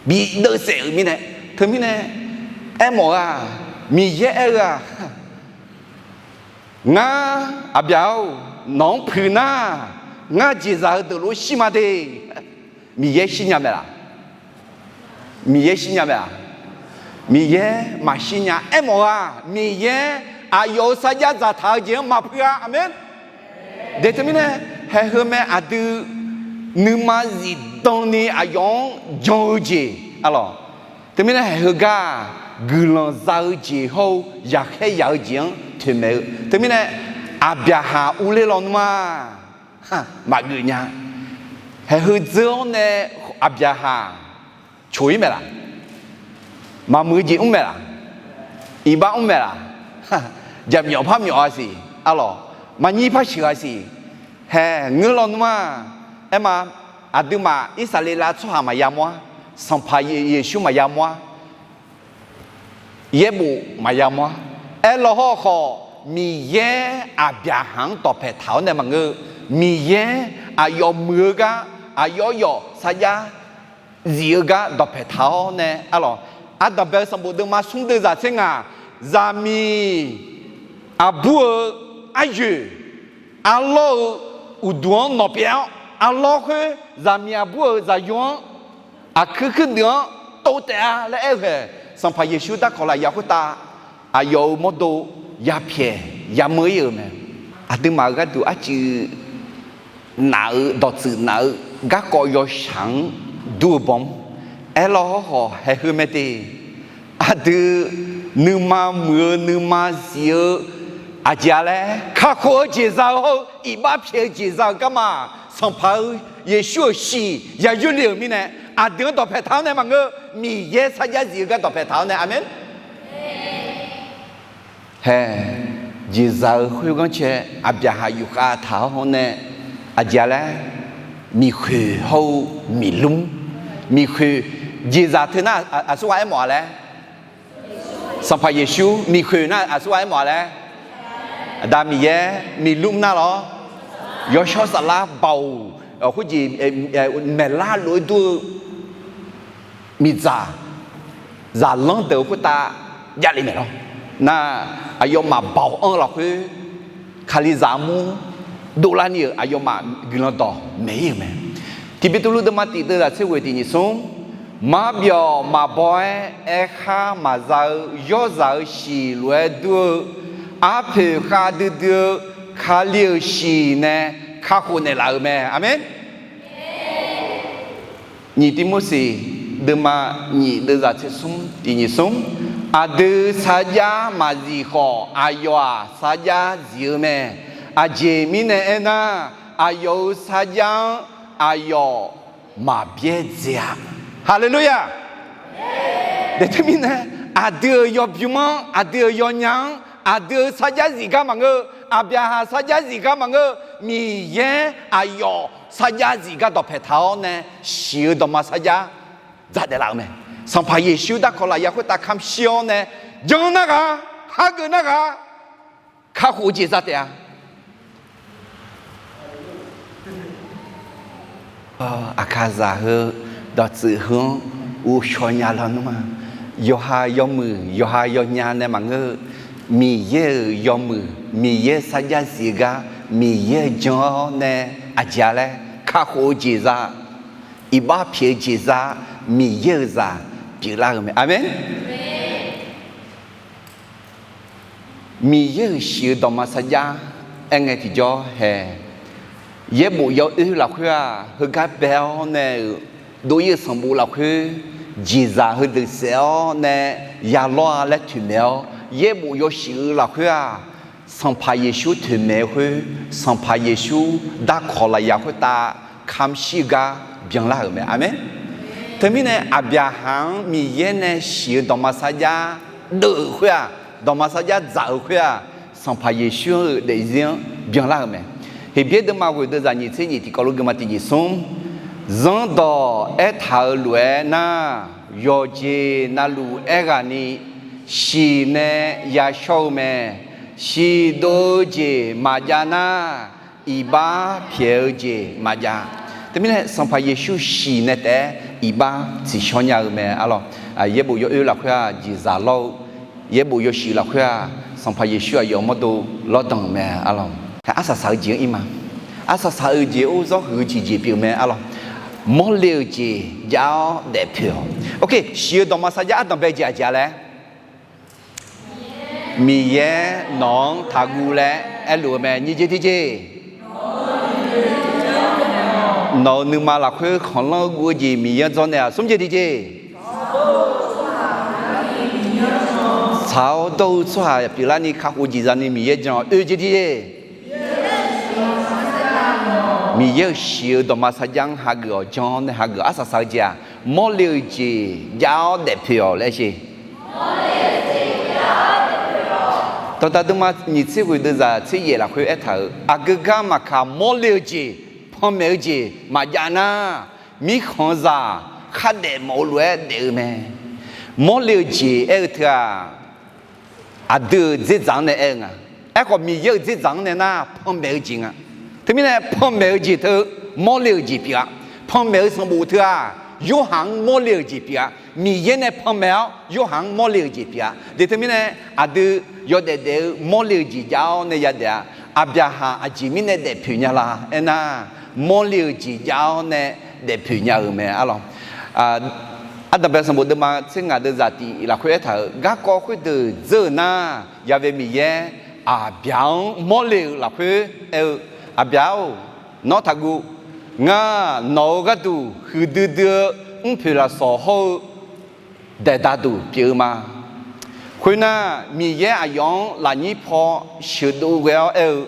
bi deuvsaef-euq mirnae. Teumirnae aermawf-eu-aq, Miqyaer aer-eu-aq, Ngar, Aqbyaq-or, nawq-anr puiq nar, ngar jeqzaq heudeuq lof-aer shir ma de. Miqyaer shir nya mae laq? Miqyaer shir nya mae laq? Miqyaer maqshir nya. Aermawf-eu-aq, Miqyaer aqyawf-euq sarjax dzaqtaq-eu jeq-anr maqpuiq-a. Aqmeq. Daeq teumirnae, haeq heu mae aqdui nuima zifdan ni aqyawf-anr jan-eu jeq, alawq. Teumirnae haeq heugar-aq, guiqlanq za-eu jeq hawr-eu yaqkhaer yaq-eu jeq-anr toeqmaeq-eu. Teumirnae Aqbyaqhaq urler lawnmr-a, maqgeuf nya. Haeq heu dzeur-awr nae Aqbyaqhaq coq-ir mae laq? Maqmuiq-eu jeq mr mae laq? Iqbax mr mae laq? Jaqmyawf par myawf-a siq, alawq. Maqnyir par sheuq-a siq. Haeq ngeur lawnmr-a. Aerma, aqduimaf Irsaqleqlav tsawrhaq maqya mawr-ar. Sanqpaq Yeqsur maqya mawr-ar. Yaerbof maqya mawr-ar. Aerlaw hawrkhawf, Miqyaer Aqbyaqhaq-anr dawqpae taq-awr nae maqngeur-eu, Miqyaer aqyawf muiq-eu gar, aqyawf yawf sarjax zif-eu gar dawqpae taq-awr nae, alawq. Ardanqbae-eu sanqbof deuvma smr deuv zaq tser ngaq, zaqmiq aqbur-eu aryoeq, arlawr-eu uqduq-anr nawq pyeuf-awr, arlawr khoer zaqmiq aqbur-euq zaqyo-anr, aqkuir kuirdeuq-anr tov taef-a laer aer-eu haeq, Sanqpaq Yeqsur darkawq lafyaq khoertav aqyawf-euq mawrdo yapyaeq yameur-ir-euq mae. Aqduimaf-euq gharduq arcuiv naf-eu dawqtsuif naf-eu garkawv yawshaq-anr dur-eu bawm. Aerlaw hawrkhawf haeq heu mae te. Aqdui nuima muiq-eu nuima zif-eu aqjeq-a laer, kakhof-eu jeq za-eu hawr-eu iqbax pyaeq-eu jeq za-eu garma, Sanqpaq-eu Yeqsur-euq shiq yaqyoer le-euq mirnae, aqdui-anr dawqpae taq-awr nae maqngeur, Miqyaer sarjax zif-eu gar dawqpae taq-awr nae. Aqmeq. Haeq, jeqzaq-eu khoerganr cae Aqbyaqhaq yufkhav taq-awr nae, aqjeq-a laer, miqkhoeq hawr-eu miqlmr, miqkhoeq, jeqzaq teu nar aqsurghaq aermawf-a laer, Sanqpaq Yeqsur. Miqkhoeq nar aqsurghaq aermawf-a laer, Aqda Miqyaer. Miqlmr nar lawr, Yawshawr Saflar baoq, khoerjeq maeqlar lof-aer dur-eu miqdzaq zaqlanr deuq-eu khoertav javle maeq lawr. Nar, aqyawfmaf baoq anr-eu lafkhoer, Kalizaq armur dovlar ni-euq aqyawfmaf guiqlanq dawq maeq-ir-euq mae. Tiqbymr Tuvluv deuvma tiq deuv zaq tser ghoeq tiq nyiq smr, marbyawq maqbaw-aer aerkhar maqza-eu yawrzaq-eu shiq lof-aer dur-eu, arpoeq khavdui dui-eu Kali-euq shiq nae kakhof naeqlaf-euq mae. Aqmeq. Nyiq Tivmorseq deuvma nyiq deuv zaq tser smr tiq nyiq smr, aqdui sarjax maqzif khawf aqyawf-aq sarjax zif-eu mae. Aqjeq mirnae aernar, aqyawf-euq sarjax-anr aqyawf maqbyaerdzae-a. Haleluya! Daeq teumirnae, aqdui-euq yawbymr-anr, aqdui-euq yawnya-anr, aqdui-euq sarjax zif gar maqngeur, Aqbyaqhaq sarjax zif gar maqngeur, Miqyaer aqyawf sarjax zif gar dawqpae taq-awr nae, shiq-eu dawqma sarjax dzaq daef laf-euq mae. Sanqpaq Yeqsur darkawq lafyaq khoertav kamq shir-awr nae, jan narghaq, hageuf narghaq, kakhof-eu jeq za taef-a. Aqkaqzaq heu, dawqtsuif heu-anr uvshaw nya lawnmr-a. Yawqha yawmuiq, yawqha yawnya nae maqngeur-eu, Miqyaer-euq yawmuiq, Miqyaer sarjax zif-eu gar, Miqyaer-euq jan-awr nae, aqjeq-a laer, kakhof-eu jeq za, iqbax pyaeq-eu jeq za, Miqyaer-euq zaq pyeuflar-euq mae. Aqmeq. Miqyaer-euq shiq-eu dawqma sarjax aerngae tiqjawr hae. Yaerbof yawoer lafkhoer-aq, heugar bae-awr nae-euq dov-ir-eu sanqbof lafkhoer, jeqzaq heudeuq saef-awr nae yalawr-a laer toeqmaeq-awr, yaerbof yawshuif-eu lafkhoer-aq, Sanqpaq Yeqsur toeqmaeq-eu khoer, Sanqpaq Yeqsur darkawq lafyaq khoertav kamq shir-eu gar byanlar-euq mae. Aqmeq. Teumirnae Aqbyaqhaq-anr Miqyaer nae shiq-eu dawqma sarjax deuv-euq khoer-aq, dawqma sarjax dzaq-euq khoer-aq, Sanqpaq Yeqsur-euq daefzir-anr byanlar-euq mae. Heqbyaer deuvma ghoeq deuvzaq nyiq tser nyiq tiqkawv lof geufma tiq nyiq smr, Zanrdawq aertaq-euq lof-aer nar, yawqjeq navluf aerghaqni shiq nae yashawr-eu mae. Shiq dov-eu jeq maqjav nar, iqbax pyaeq-eu jeq maqjav. Teumirnae Sanqpaq Yeqsur shiq nae taef-aer iqbax tsiqshawr nya-eu mae arlawq. Yaerbof yawoer lafkhoer-aq jeqzaq lawr-eu, yaerbof yawshuif lafkhoer-aq Sanqpaq Yeqsur aqyawf mawrdo lawrdanq-euq mae arlawq. Arsaq saq-eu jeq-anr ir ma. Arsaq saq-eu jeq or zawr huiq-eu tiqjeq pyeuf-eu mae arlawq. Mawrle-euq jeq jav-awr daefpoeq-awq. Ok, shiq-eu dawqma sarjax ardanq bae jeq aqjeq-a laer Miqyaer nawq-anr taqguv laer aerluf-eu mae. Nyiq jeq tiqjeq, nawq-euq nuima lafkhoer khanqlanr-eu guv-eu jeq Miqyaer-anr dzawrnaeq-aq. Smr jeq tiqjeq, tsaq-awr dawr-eu tsawrhaq pyeuflarni kakhof jeq zani Miqyaer jan-awq. Oe jeq tiqjeq, Miqyaer-euq shiq-eu dawqma sarjax-anr hageuf-awq. Jan-awr nae hageuf-awq. Arsaq saq-eu jeq-aq, mawrle-euq jeq jav-awr daefpoeq-awq laer sher. Dawqdaq deuvma nyiq tser ghoeq deuvzaq tser yaef lafkhoer aertaq-euq, aqgeu gar maqkaq mawrle-eu jeq, panmaeq-eu jeq maqjav nar, mirkhanqzaq khardaef mawf-eu lof-aer daef-eu mae. Mawrle-eu jeq aer-eu teu-aq, aqdui-euq dzerdzaq-anr nae aer-eu nga. Aerkhawf Miqyaer-euq dzerdzaq-anr nae nar panmaeq-eu jeq nga. Teumirnae panmaeq-eu jeq teu mawrle-euq jeq pyeuf-a. Panmaeq-eu sanqbof teu-aq, Yorhaq-anr mawrle-euq jeq pyeuf-a. Miqyaer nae panmaeq-awr Yorhaq-anr mawrle-euq jeq pyeuf-a. Deuq teumirnae aqdui yawdaef daef-eu mawrle-euq jeq jav-awr nae yadaef-a. Aqbyaqhaq aqjeq mirnae daefpoeq nya la aernar, mawrle-euq jeq jav-awr nae daefpoeq nya-euq mae arlawq. Ardanqbae sanqbof deuvma tser ngaq deuvzaq tiq lafkhoer aertaq-euq, garkawv khoerdeuq dzeur-euq nar, Yaqve Miqyaer Aqbyaq-anr mawrle-euq lafkhoer aer-eu, Aqbyaq-or, nawr taqguv. Ngar nawq-euq gharduq huiqdui dui-eu mrpoeq lafsawq hawr-eu daeqdaq duq pyeuf-eu ma. Khoernar, Miqyaer aqyawf-anr lafnyir paw sheuqdov ghae-awr aer-eu,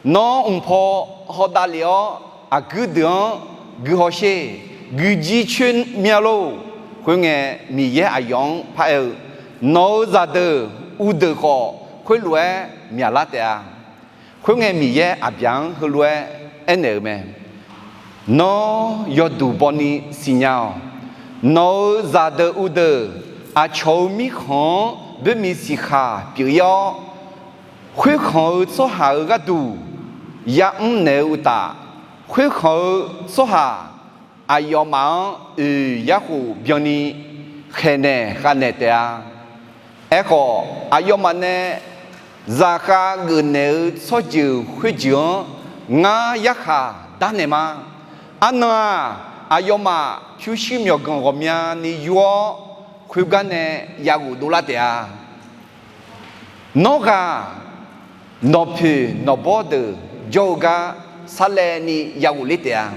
Nawr mq paw hawdav lef-awr, aqguir deuq-anr gui hawsher. Guijir coer mya lor. Khoerngae, Miqyaer aqyawf-anr paraer-eu, Nawq-euq zaqdeuq uvdeuq khawf, khoerlof-aer myaqlar taef-a. Khoerngae, Miqyaer Aqbyaq-anr heulof-aer aernaeq-euq mae. Nawr yawduq bawni siqnya-awq. Nawq-euq zaqdeuq uvdeuq aqcawq-euq mirkhanq-anr boermiq siqkhaq pyeuf-ir-awr, khoerkhanq-eu tsawrhaq-euq gharduq ya'mr naeq-eu uqtaf, khoerkhanq-eu tsawrhaq aqyawfmaf-anr oeq yarkhof byanni khaeqnaeq khavnaeq taef-a. Aerkhawf, aqyawfmaf nae zaqkhav geufnaeq-eu tsawrjeuq khoerjeuq-anr ngar yarkhaq darnaeq ma. Arnan-aq, aqyawfmaf pyurshuir myawqganq ghawqmyani yur-awr, khoergar nae yaghof dovlar taef-a. Nawr ghaq nawqpoeq nawqbawr deuq jawr-eu gar sarlaevni yaghof ler taef-a.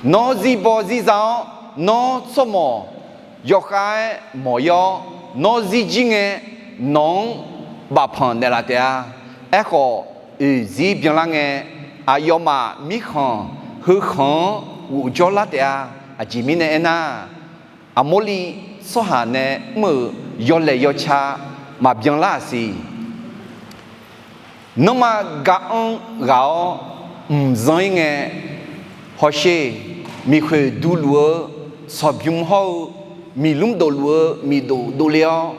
Nawr zirbaw zirza-awr, nawr tsawrmawq yawkhav-aer mawq-ir-awr, nawr zirjir ngae, nawq-anr bafpanq naeqlaf taef-a. Aerkhawf, oeqzir byanlar ngae, aqyawfmaf mirkhanq heukhanq-anr ghofjawr lar taef-a. Aqjeq mirnae aernar, Aqmorliv tsawrhaq nae mr-euq yawlaeq yawca maqbyan lar-aq siq. Nanrma ga-anr ghaq-awr mqzanr-ir ngae, hawsher, miqkhoeq duluf-eu sanqbymr hawr-eu miqlmr dofluf-eu miqdof dovle-awr,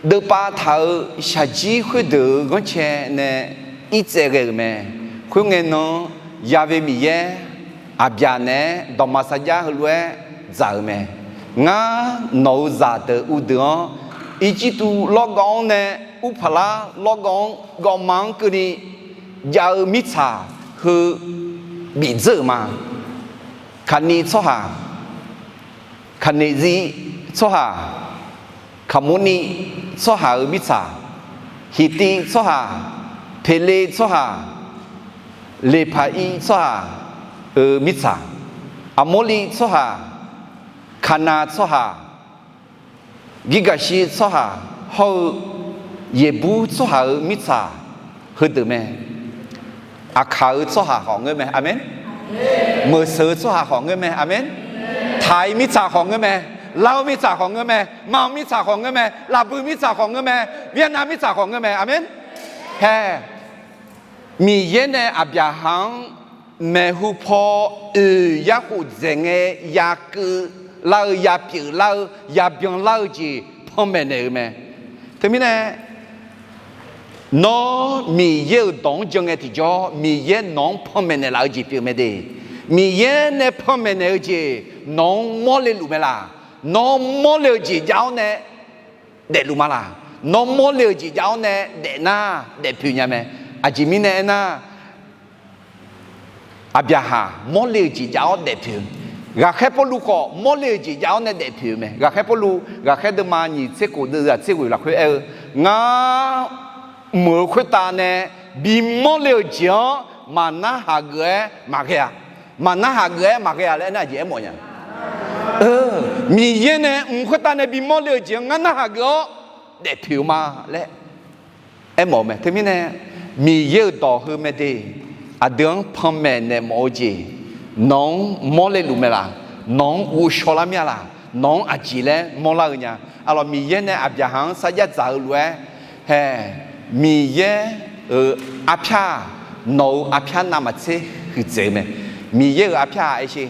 deuvpav taq-euq shaqjir khoerdeuq-euq ghanrcae nae irtsaev ghae-euq mae. Khoerngae nan-anr Yaqve Miqyaer Aqbyaq naeq-aer dawqma sarjax heulof-aer dzaq-euq mae. Ngar nawq-euq zaqdeuq uvdeuq-anr, Irjirtuv lawrgawv-anr nae Urpaqlar lawrgawv-anr gawvma-anr keuvni jav-eu mirtsaq heu bifdzeur-euq ma. Kaqni tsawrhaq, Kaqneqzir tsawrhaq, Kaqmorni tsawrhaq-euq mirtsaq, Hiqtiv tsawrhaq, Peqle tsawrhaq, Leqpaq-ir tsawrhaq-euq mirtsaq, Aqmorliv tsawrhaq, Kaqnav tsawrhaq, Girgaqshir tsawrhaq hawr-eu Yeqbur tsawrhaq-euq mirtsaq heudeuq mae. Aqkaq-euq tsawrhaq khawf ngeur mae. Aqmeq. Meuqseuq-eu tsawrhaq khawf ngeur mae. Aqmeq. Taq-iq mirtsaq khawf ngeur mae. Lav-eu mirtsaq khawf ngeur mae. Mam mirtsaq khawf ngeur mae. Lafbuiq mirtsaq khawf ngeur mae. Vietnam mirtsaq khawf ngeur mae. Aqmeq. Hae, Miqyaer nae Aqbyaqhaq-anr maeqhu paw oeq yarkhof dzaeq ngae, ya keuv lar-eu, ya pyeuf lar-eu, ya byan lar-eu jeq panmaeq naeq-eu mae. Teumirnae, nawr Miqyaer-euq dawq-anr jan ngae tiqjawr, Miqyaer nawq-anr panmaeq naeqlaf-eu jeq pyeuf mae de. Miqyaer nae panmaeq naeq-eu jeq nawq-anr mawrle luf mae laq? Nawr mawrle-eu jeq jav-awr nae daefluf ma laq? Nawr mawrle-eu jeq jav-awr nae daefnar, daefpoeq nya mae. Aqjeq mirnae aernar, Aqbyaqhaq mawrle-eu jeq jav-awr daefpoeq-eu, Ghaqkhaer Pawrluv khawf mawrle-eu jeq jav-awr nae daefpoeq-eu mae. Ghaqkhaer Pawrluv ghaqkhaer deuvma nyiq tser khof deuv zaq tser ghoeq lafkhoer aer-eu, Ngar mq-euq khoertav nae bimawrle-eu jeq-anr maqnarhaq geuf-aer maqghae-a. Maqnarhaq geuf-aer maqghae-a laer aernar, aqjeq aermawf nya. Miqyaer nae mq khoertav nae bimawrle-eu jeq-anr ngar narhaq geuf-awr daefpoeq-eu ma laer aermawf-eu mae. Teumirnae, Miqyaer-euq dawq heu mae de. Aqdui-anr panmaeq naeq mawf-eu jeq nawq-anr mawrle luf mae laq? Nawq-anr ghovshaw lar mir-a laq? Nawq-anr aqjeq laer mawrlar-eu nya? Aqlawq, Miqyaer nae Aqbyaqhaq-anr sarjax dzaq-eu lof-aer, hae, Miqyaer-euq arpyar-aq, nawq-euq arpyar navmaqtser huiqdzaeq-eu mae. Miqyaer-euq arpyar-aq, aer sher,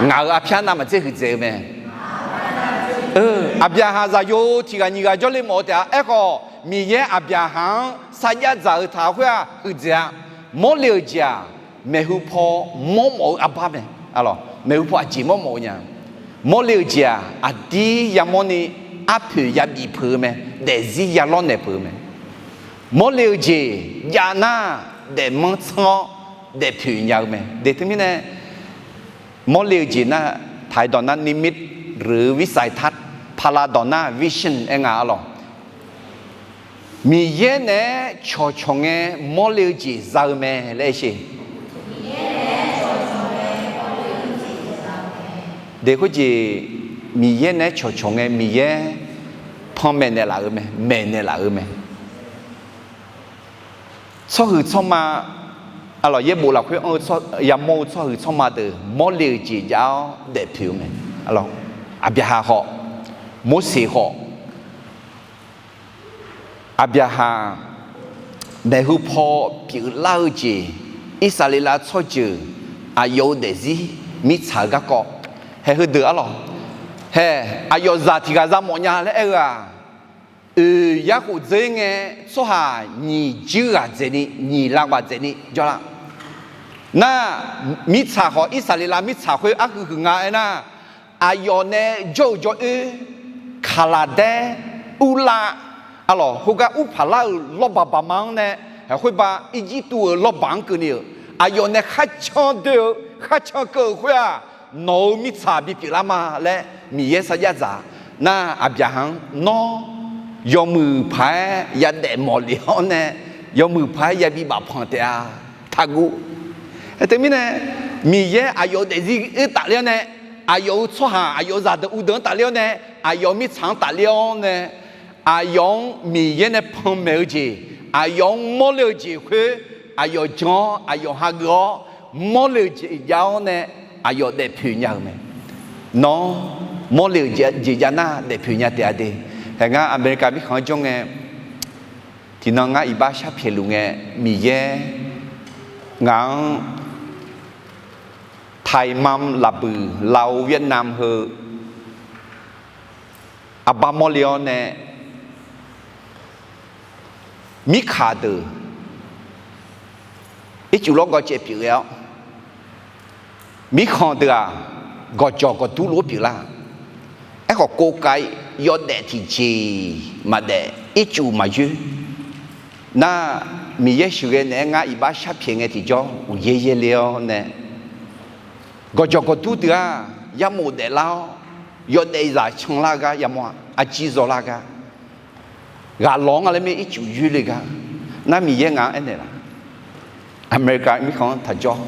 ngaq-euq arpyar navmaqtser huiqdzaeq-eu mae. Aqbyaqhaq zaqyo tiq ghaq nyiq ghaq jawrle mawf-eu taef-a. Aerkhawf, Miqyaer Aqbyaqhaq-anr sarjax dzaq-eu taq khoer-aq, huiqdzaeq-a. Mawrle-eu jeq-aq, maeqhu paw mawrmawf-eu arbar mae. Maeqhu paw aqjeq mawrmawf-eu nya. Mawrle-eu jeq-aq, aqdir yamawrni arpoeq yabif peuq-eu mae. Daefzir yalawr naeq peuq-eu mae. Mawrle-eu jeq jav nar, daefmanr tsanr-awr daefpoeq nya-eu mae. De teumirnae, mawrle-eu jeq nar, taq-iq dawq nar นิมิต หรือ วิสัยทัศน์, paqlav dawq nar vision aer nga arlawq. Miqyaer naeq-aer cawqcawq ngae mawrle-eu jeq za-eu mae laer aer sher. De khoerjeq, Miqyaer naeq-aer cawqcawq ngae Miqyaer panmaeq naeqlaf-eu mae, maeqnaeq laf-eu mae. Tsawrhuiq tsawrma, arlawq, yaerbof lafkhoer anr-eu yamawr-eu tsawrhuiq tsawrma deuq mawrle-eu jeq jav-awr daefpoeq-eu mae. Aqbyaqhaq khawf, Morseq khawf, Aqbyaqhaq maeqhu paw pyeuflar-eu jeq, Irsaqleqlav tsawrjeuq aqyawf-euq daefzir mirtsaq-eu garkawv, hae heudeuq arlawq, hae, aqyawf zaq tiq ghaq za mawf nya laer aer-eu-aq, oeq yarkhof dzeur ngae, tsawrhaq nyiq juir ghaq dzaeqni, nyiq lavghaq dzaeqni jawrlar. Nar, mirtsaq khawf, Irsaqleqlav mirtsaq khoer arhuiq huiq nga aernar, aqyawf nae jawr-eu jawr-oer, Kaqlaqdaer, Urlav, arlawq, khoergar Urpaqlar-euq lawrbaq baqma-anr nae, khoerbar Irjirtuv-euq lawrbaq-anr keuvni-euq, aqyawf nae kharcan doe-eu, kharcan keuv-euq khoer-aq, nawq-euq mirtsaq bipyeuf lar ma laer Miqyaer sarjax dzaq. Nar, Aqbyaqhaq-anr, nawr yawmuiq paq-aer yadaef mawf lef-awr nae, yawmuiq paq-aer yabi bafpanq taef-a. Taqguv. Teumirnae, Miqyaer aqyawf-euq daefzir oer tafler-awr nae, aqyawf-euq tsawrhaq, aqyawf-euq zaqdeuq uvdeuq-anr tafler-awr nae, aqyawf-euq mirtsaq-anr tafler-awr nae, aqyawf-anr Miqyaer nae panmaeq-eu jeq, aqyawf-anr mawrle-eu jeq khoer, aqyawf jan-awr, aqyawf hageuf-awr, mawrle-eu jeq jav-awr nae, aqyawf daefpoeq nya-euq mae. Nawr mawrle-eu jeq jav nar daefpoeq nya taef-a de. Hae, ngar America mirkhanq-anr jawr ngae, tiqnan ngar iqbax sharpyaeq luf ngae, Miqyaer ngaq-anr Taiman, Laqbuiq, Lao, Vietnam heu arbar mawrle-awr nae, mirkhanq deuq ircuf lawrgawv caev pyeuf ghae-awr, mirkhanq deuq-aq, gawqjawq gawqdur lof-aer pyeuflar. Aerkhawf, kov kav yawdaef tiqjeq maqdaef, ircuf maqyoer. Nar, Miqyaer sheuqghae naeq-aer ngar iqbax sharpyaeq ngae tiqjawr uqyaer yaerle-awr nae, gawqjawq gawqdur deuq-aq, yamawf daeflar-awr, yawdaef zaq canlar-eu gar yamawr-a, arjir zawlar-eu gar, ghaqlawq-anr nga laer mir ircuf yoerle gar. Nar, Miqyaer ngaq-anr aernaeq laf? America mirkhanq-anr taqjawr.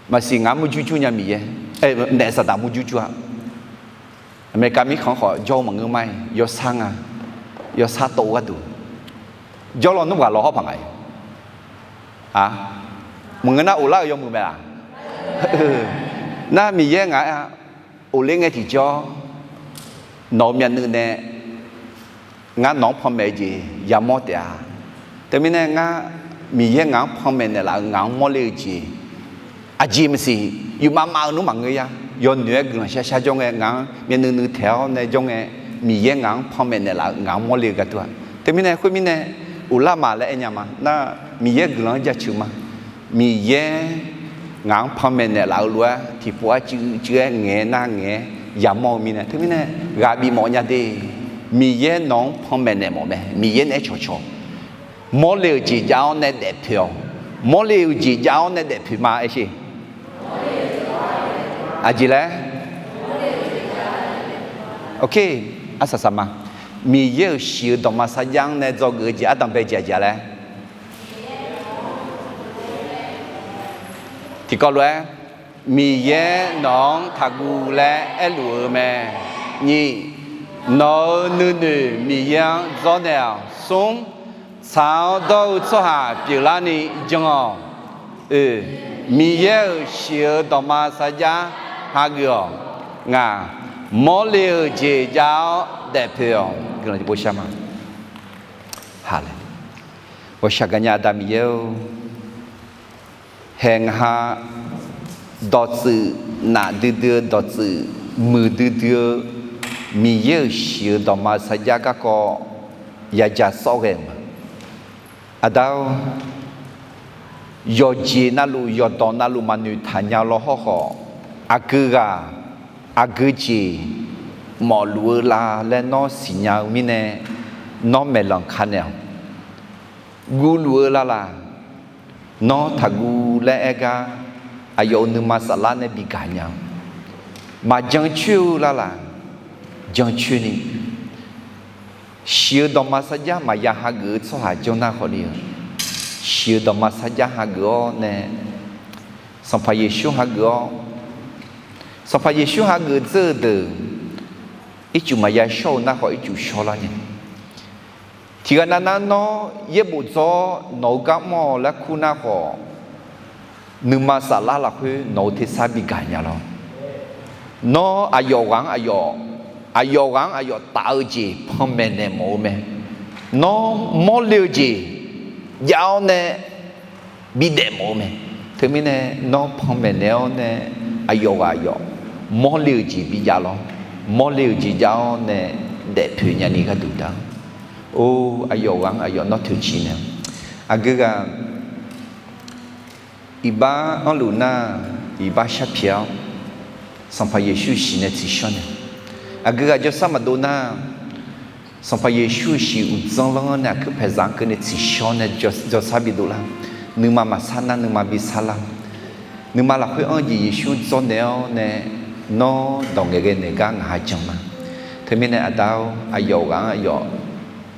Maqsiq ngaq-anr murjur jur nya Miqyaer. Aer, naef Saqdaq murjur jur-a. America mirkhanq-anr khawf jawr-eu maqngeur ma-iq, yawsar nga. Yawsar tov-eu gharduq jawr lawnmr ghaqlawq hawr paq nga-iq. A, Maqngeur nar of lar-euq yawmuiq mae laq? Nar Miqyaer ngaq-anr of ler ngae tiqjawr, nawq-euq myavnuiv nae ngar nawq-anr panmaeq-eu jeq yamawr taef-a. Teumirnae ngar Miqyaer ngaq-anr panmaeq naeqlaf-euq ngaq-anr mawrle-eu jeq aqjeq maqsiq, yufmav mav-eu nmr maqngeur ya. Yawnoeq-aer guiqlanq shar shar jawr ngae, ngaq-anr myavnuiv nuiv taeq-awr nae jawr ngae, Miqyaer ngaq-anr panmaeq naeqlaf-euq ngaq-anr mawrle-eu gharduq-aq. Teumirnae khoermirnae, of lar ma laer aernya ma. Nar Miqyaer guiqlanq-anr jaceuq ma. Miqyaer ngaq-anr panmaeq naeqlaf-eu lof-aer tiqpov-aer cuiv cuiv-aer ngaeq-aer nar ngaeq-aer yamawr-eu mirnae. Teumirnae ghaq bifmawf nya de. Miqyaer nawq-anr panmaeq naeq mawf mae. Miqyaer naeq-aer cawqcawq mawrle-euq jeq jav-awr nae daefpoeq-awq. Mawrle-euq jeq jav-awr nae daefpoeq ma aer sher. Aqjeq laer? Ok, arsaq saq ma. Miqyaer-euq shiq-eu dawqma sarjax-anr nae dzawgeuf-eu jeq ardanq bae jeq aqjeq laer? Tiqkawv lof-aer, Miqyaer nawq-anr taqguv laer aerluf-eu mae. Nyiq, nawq-euq nuinoeq Miqyaer-anr dzawrnaeq-awq. Smr, tsaq-awr dawr-eu tsawrhaq pyeuflarni jan-awq. Oe, Miqyaer-euq shiq-eu dawqma sarjax hageuf-awq. Ngaq, mawrle-euq jeq jav-awr daefpoeq-awq. Guiqlanq tiqpov shar ma. Ghawqshaq gaqnya Aqda Miqyaer-or, haeq ngaq ha dawqtsuif naf duidui-eu dawqtsuif muiq duidui-eu Miqyaer-euq shiq-eu dawqma sarjax garkawv yaja sawr ghae-euq ma. Aqda-or, yawqjeq navluf yawqdawq navluf maqnoeq taq nya law hawrkhawf, aqgeu ghaq aqgeu jeq mawfluf-eu la laer nawr siqnya-eu mirnae, nawr maeqlanq ka naeq-awq. Guvluf-eu lalaq, nawr taqguv laer aer gar, aqyawf-euq nuima saflar nae bigaq nya-eu, maqjan coer-eu lalaq, jan coer ni, shiq-eu dawqma sarjax maqya hageuf-eu tsawrhaq janr nar khawf le-eu, shiq-eu dawqma sarjax hageuf-awr nae, Sanqpaq Yeqsur hageuf-awr, Sanqpaq Yeqsur hageuf dzeur-eu deuq, ircuf maqya shawr-eu nar khawf ircuf shawrlar nya. Tiqghaq navnar nawr yaerbof dzawr nawq-eu gar mr-awq laer kur nar khawf, nuima saflar lafkhoer nawq-eu tersar bigaq nya lawr. Nawr aqyawf ghaq-anr aqyawf, aqyawf ghaq-anr aqyawf taf-eu jeq panmaeq naeq mawf-eu mae. Nawr mawrle-eu jeq jav-awr nae bidaef mawf-eu mae. Teumirnae nawr panmaeq naeq-awr nae aqyawf ghaq aqyawf mawrle-eu jeq bijav lawr. Mawrle-eu jeq jav-awr nae daefpoeq nyani gharduq da. Or, aqyawf ghaq-anr aqyawf nawr toeqciq naeq-awq. Aqgeu ghaq iqbax anrluf nar, iqbax sharpyaeq-awr Sanqpaq Yeqsur shiq nae tsiqshawr naeq. Aqgeu ghaq jawrsar maqdov nar, Sanqpaq Yeqsur-eu shiq uqdzanr lanr-anr nae aqkuir paeqzaq-anr keuvni tsiqshawr nae jawrsar bidov lar. Nuima maqsar nar nuima bisar lar. Nuima lafkhoer anr-eu jeq Yeqsur-anr dzawrnaeq-awr nae nawr dawq ngaeqghae naeq gar ngaq ha jan ma. Teumirnae aqda-or, aqyawf ghaq-anr aqyawf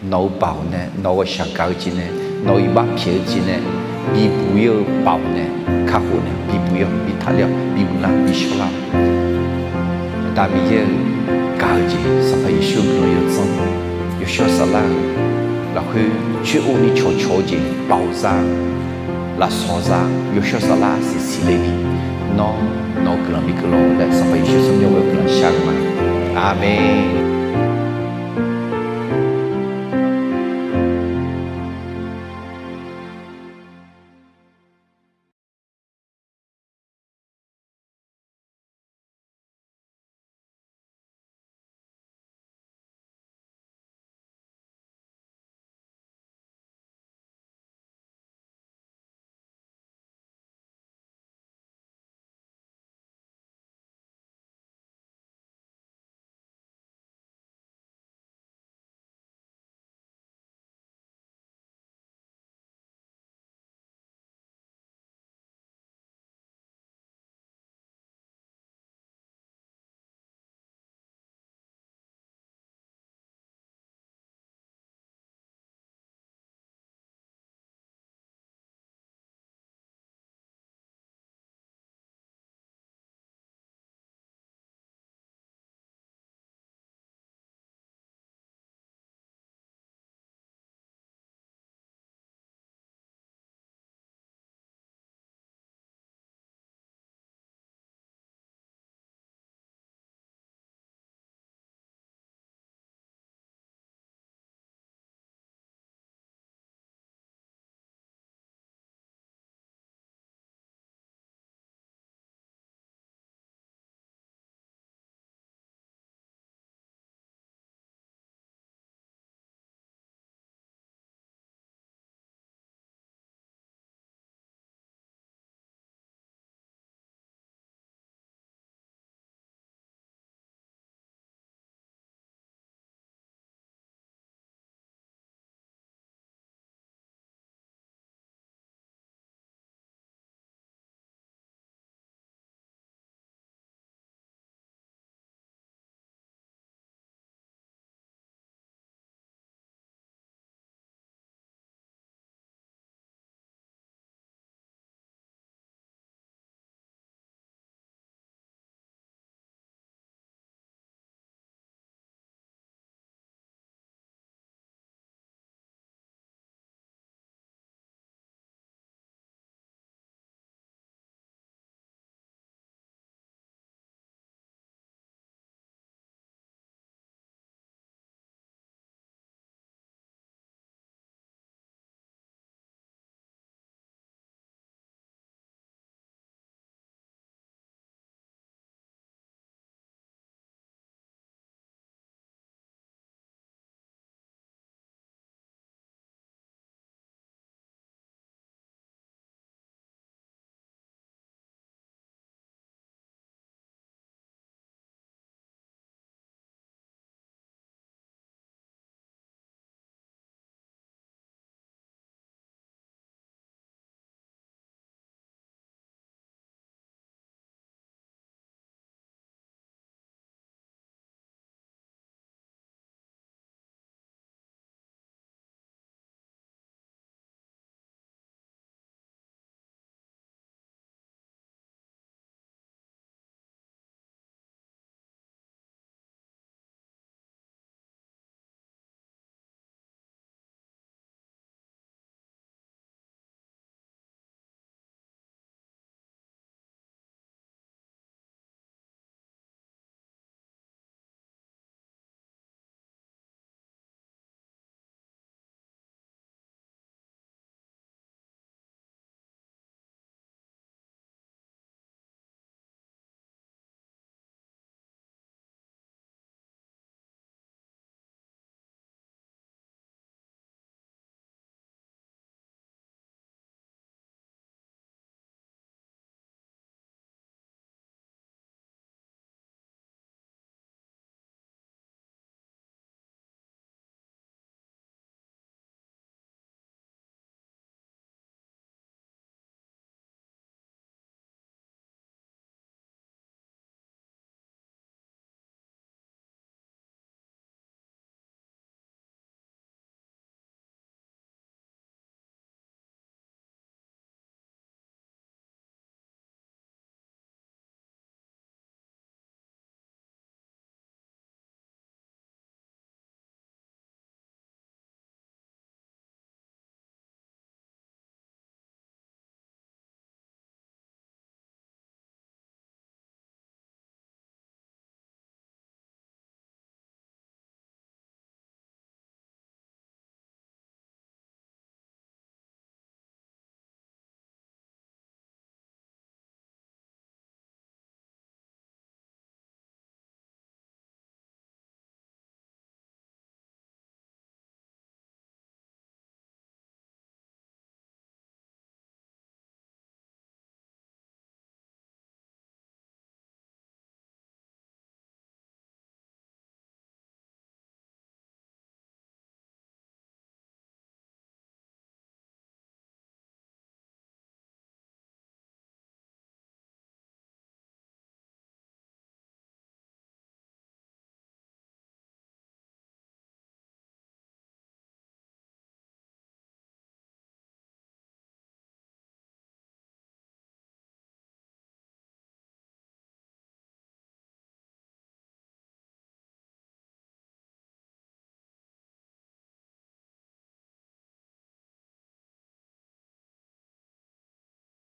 nawq-eu baoq nae, nawq-eu ghawqshaq gaq-eu jeq nae, nawq-eu iqbax pyaeq-eu jeq nae, bibuq ir-eu baoq nae, kakhof nae bibuq ir-awr, bitaqler-awr, bibuq lar, bishawr lar. Aqda Miqyaer-euq gaq-eu jeq, Sanqpaq Yeqsur-eu guiqlanq yawdzanr, yawshawr saflar-eu lafkhoer coer-o ni cawqcawq-eu jeq, baoq za, lafsawq za, yawshawr saflar siqsiq le ni, nawr nawq-eu guiqlanq bikeuv lawq laer Sanqpaq Yeqsur tsawrmyanr ghoe-eu guiqlanq shar-eu ma. Aqmeq.